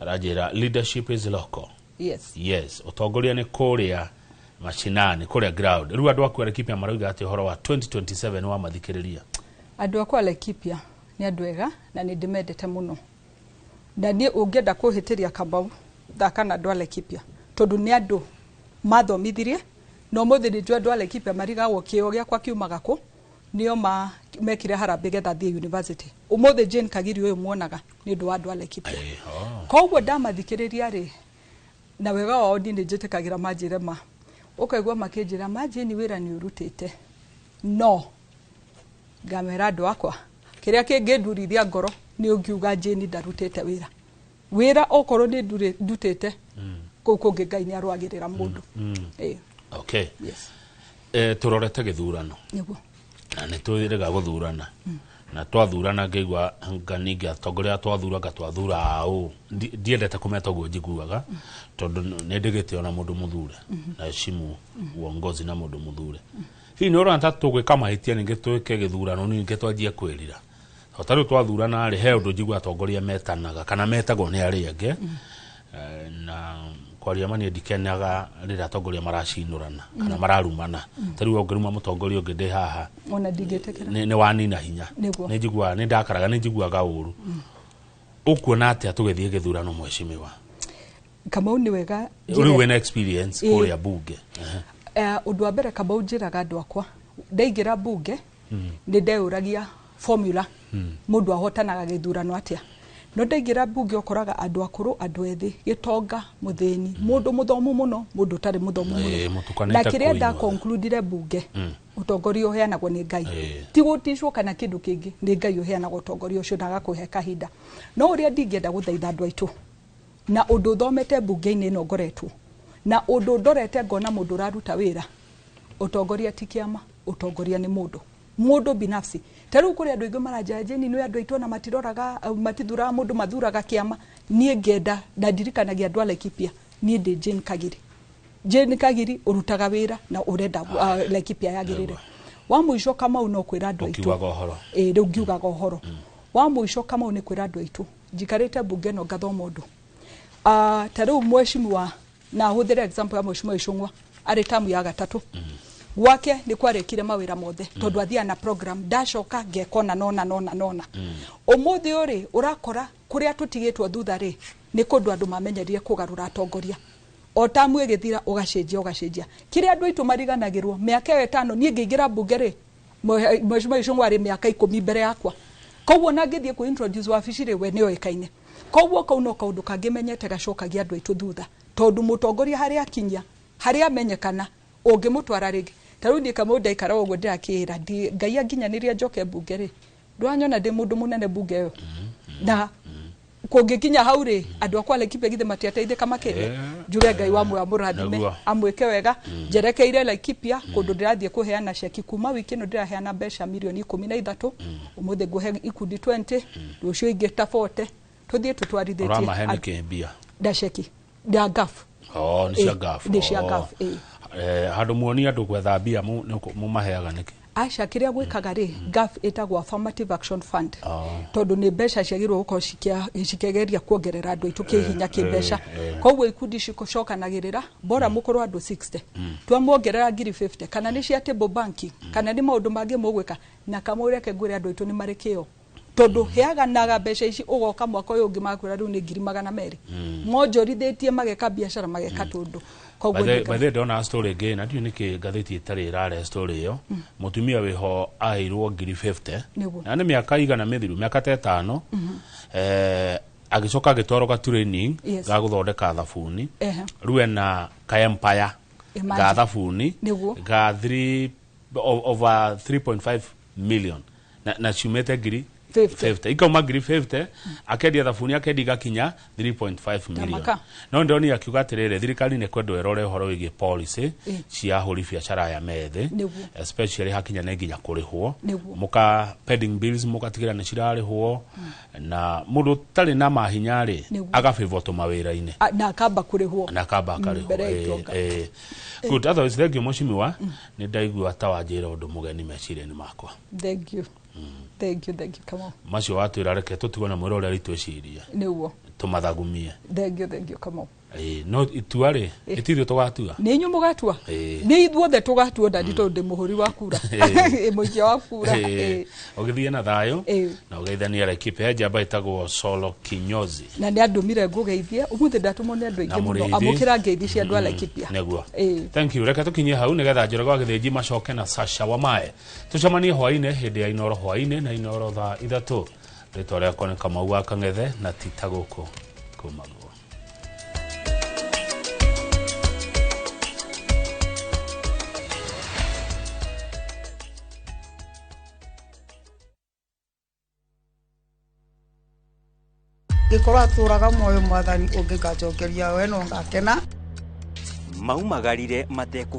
Aranjĩra leadership is local. Yes. Yes, ũtongoria nĩ kũrĩa mashinani, kũrĩa ground. Rĩu andũ aku a Laikipia marauga atĩ ũhoro wa 2027 wa mathikĩrĩria? Andũ akwa a Laikipia nĩ andũ ega na nĩ ndĩmendete mũno. Na niĩ ũngĩenda kũhĩtĩria Kamau, thaka na andũ a Laikipia, tondũ nĩ andũ mathomithirie, na ũmũthĩ nĩ njũĩ andũ a Laikipia marigagwo kĩo gĩakwa kiumaga kũ, nĩo mekire harambee getha thiĩ university. Ũmũthĩ Jane Kagiri ũyũ muonaga nĩ ũndũ wa andũ a Laikipia. Koguo ndamathikĩrĩria rĩ, na wega wao niĩ nĩ njĩtĩkagĩra manjĩre ma. Ũkaigua makĩnjĩra ma Jane wĩra nĩ ũrutĩte, no ngamera andũ akwa kĩrĩa kĩngĩndurithia ngoro nĩ ũngiuga Jane ndarutĩte wĩra. Wĩra okorwo nĩ ndutĩte, kũu kũngĩ Ngai nĩ arũagĩrĩra mũndũ. Okay. Yes. Tũrorete gĩthurano. Nĩguo. Na nĩ twĩrĩga gũthurana. Na twathurana ngĩigua nga ningĩ atongoria twathura nga twathura aũ. Ndiendete kũmeta ũguo njiguaga, tondũ nĩ ndĩgĩte ona mũndũ mũthure. Na heshimu uongozi na mũndũ mũthure. Hihi nĩ ũrona ta tũgwĩka mahĩtia ningĩ twĩke gĩthurano ningĩ twanjie kwĩrira? O ta rĩu twathurana rĩ, he ũndũ njiguaga atongoria metanaga kana metagwo nĩ arĩa angĩ. Na kwaria ma niĩ ndikenaga rĩrĩa atongoria maracinũrana kana mararumana. Ta rĩu ũngĩruma mũtongoria ũngĩ ndĩ haha, Ona ndingĩtĩkĩra. nĩ wanina hinya. Nĩguo. Nĩ njiguaga, nĩ ndakaraga, nĩ njiguaga ũru. Ũkuona atĩa tũgĩthiĩ gĩthurano mheshimiwa? Kamau nĩ wega Rĩu wĩna experience kũrĩa bunge. Ũndũ wa mbere Kamau njĩraga andũ akwa, ndaingĩra bunge, nĩ ndeyũragia formula, mũndũ ahotanaga gĩthurano atĩa. No ndaingĩra bunge ũkoraga andũ akũrũ, andũ ethĩ, gĩtonga, mũthĩni, mũndũ mũthomu mũno, mũndũ ũtarĩ mũthomu mũno. Mũtukanĩte Na kĩrĩa kũinwo. ndaconcludire bunge, ũtongoria ũheanagwo nĩ Ngai. Ti gũticwo kana kĩndũ kĩngĩ, nĩ Ngai ũheanaga ũtongoria ũcio na agakũhe kahinda. No ũrĩa ndingĩenda gũthaitha andũ aitũ, na ũndũ thomete bunge-inĩ ĩno ngoretwo, na ũndũ ndorete ngona mũndũ ũraruta wĩra, ũtongoria ti kĩama, ũtongoria nĩ mũndũ. Mũndũ binafsi. Ta rĩu kũrĩ andũ aingĩ maranjĩra, Jane, nĩ andũ aitũ ona matiroraga, matithuraga mũndũ, mathuraga kĩama. Niĩ ngenda na ndirikanagia andũ a Laikipia, niĩ ndĩ Jane Kagiri. Jane Kagiri ũrutaga wĩra na ũrenda Laikipia yagĩrĩre. Wa mũico Kamau no kwĩra andũ aitũ. Ũkiugaga ũhoro. Rĩu ngiugaga ũhoro. Wa mũico Kamau nĩ kwĩra andũ aitũ. Njikarĩte bunge ĩno ngathoma ũndũ. Ta rĩu mheshimiwa, na hũthĩre example ya mheshimiwa Ichung'wa, arĩ tamu ya gatatũ. Gwake nĩ kwarĩkire mawĩra mothe, tondũ athiaga na program, ndacoka ngeka ona nona nona nona. Ũmũthĩ ũrĩ ũrakora kũrĩa tũtigĩtwo thutha rĩ, nĩ kũndũ andũ mamenyerire kũgarũra atongoria. O tamu ĩgĩthira ũgacenjia, ũgacenjia. Kĩrĩa andũ aitũ mariganagĩrwo, mĩaka ĩyo ĩtano niĩ ngĩingĩra bunge rĩ, mheshimiwa Ichung'wa arĩ mĩaka 10 mbere yakwa. Koguo na ngĩthiĩ kũ introduce wabici rĩ, we nĩoĩkaine. Koguo kau no kaũndũ kangĩ menyete gacokagia andũ aitũ thutha, tondũ mũtongoria harĩa akinya, harĩa amenyekana, ũngĩmũtwara rĩngĩ. Ta rĩu niĩ Kamau ndaikara ũguo ndĩrakĩĩra, Ngai anginyanĩria njoke mbunge rĩ, ndwanyona ndĩ mũndũ mũnene mbunge ĩyo. Na kũngĩkinya hau rĩ, andũ akwa Laikipia githĩ matiateithĩka makĩria. Njuge Ngai wa muoyo amũrathime, amwĩke wega. Njerekeire Laikipia kũndũ ndĩrathiĩ kũheana ceki kuma wiki ĩno ndĩraheana mbeca mirioni 13, ũmũthĩ ngũhe ikundi 20, rũciũ ingĩ ta 40, tũthiĩ tũtwarithĩtie. Ũramahe nĩkĩ mbia? Nda ceki, nda ngafu. Oh, nĩ cia ngafu. Nĩ cia ngafu, ĩĩ. Handũ muoni andũ gwetha mbia mũmaheaga nĩkĩ? Aca, kĩrĩa gwĩkaga rĩ, GAF ĩtagwo Affirmative Action Fund, tondũ nĩ mbeca ciagĩrĩirwo gũkorwo cikĩgeria kuongerera andũ aitũ kĩhinya kĩmbeca. Koguo ikundi cicokanagĩrĩra, bora mũkorwo andũ 60, twamuongerera ngiri 50, kana nĩ cia table banking, kana nĩ maũndũ mangĩ mũgwĩka. Na Kamau reke ngwĩre andũ aitũ nĩ marĩ kĩo, tondũ heaganaga mbeca ici ũgoka mwaka ũyũ ũngĩ makwĩra rĩu nĩ ngiri 200. Monjorithĩtie mageka biacara mageka tũndũ. By the way, ndona story ĩngĩ na ndiũĩ nĩkĩ ngathĩti ĩtarĩ ĩrare story ĩyo. Mũtumia wĩho aheirwo ngiri 50 na nĩ mĩaka igana mĩthiru, mĩaka ta 5, agĩcoka agĩtwarwo ga training ga gũthondeka thabuni. Rĩu ena ka empire ga thabuni ga over 3.5 million na ciumĩte ngiri 50. Ikauma ngiri 50, akendia thabuni akendia igakinya 3.5 million. No ndĩronire akiuga atĩrĩrĩ, thirikari nĩ kwendwo ĩrore ũhoro wĩgiĩ policy cia ahũri biacara aya methĩ, especially hakinya nĩ nginya kũrĩhwo, mũka pending bills mũgatigĩra nĩ cirarĩhwo, na mũndũ ũtarĩ na mahinya rĩ agabĩvwo tũmawĩra-inĩ na akamba kũrĩhwo, na akamba akarĩhwo. Good, otherwise thank you mheshimiwa, nĩ ndaigua ta wanjĩra ũndũ mũgeni meciria-inĩ makwa. Thank you. Thank you, thank you. Come on. Macio watwĩra reke tũtigwo na mwĩra ũrĩa ritwĩciria. Nĩguo. Tũmathagumie. Thank you, thank you. Come on. No itua rĩ, itithuĩ tũgatua. Nĩ inyuĩ mũgatua. Nĩ ithuothe tũgatua ndadi, tondũ ndĩ mũhũri wa kura. Mũikia wa kura. Ũgĩthiĩ na thayũ na ũgeithanie Laikipia. He njamba ĩtagwo Solo Kinyozi. Na nĩ andũmire ngũgeithie. Ũmũthĩ ndatũmwo nĩ andũ aingĩ mũno. Amũkĩra ngeithi cia andũ a Laikipia. Nĩguo. Thank you. Reke tũkinyie hau nĩgetha Njoroge wa Gĩthĩnji macoke na Sasha Wamae. Tũcemanie hwaĩ-inĩ hĩndĩ ya Inoro hwaĩ-inĩ na Inoro thaa 3. Rĩtwa rĩakwa nĩ Kamau wa Kang'ethe na ti ta gũkũ kumagwo. Gĩkorwo atũraga muoyo mwathani ũngĩkanjokeria we no ngakena. Maumagarire mateku.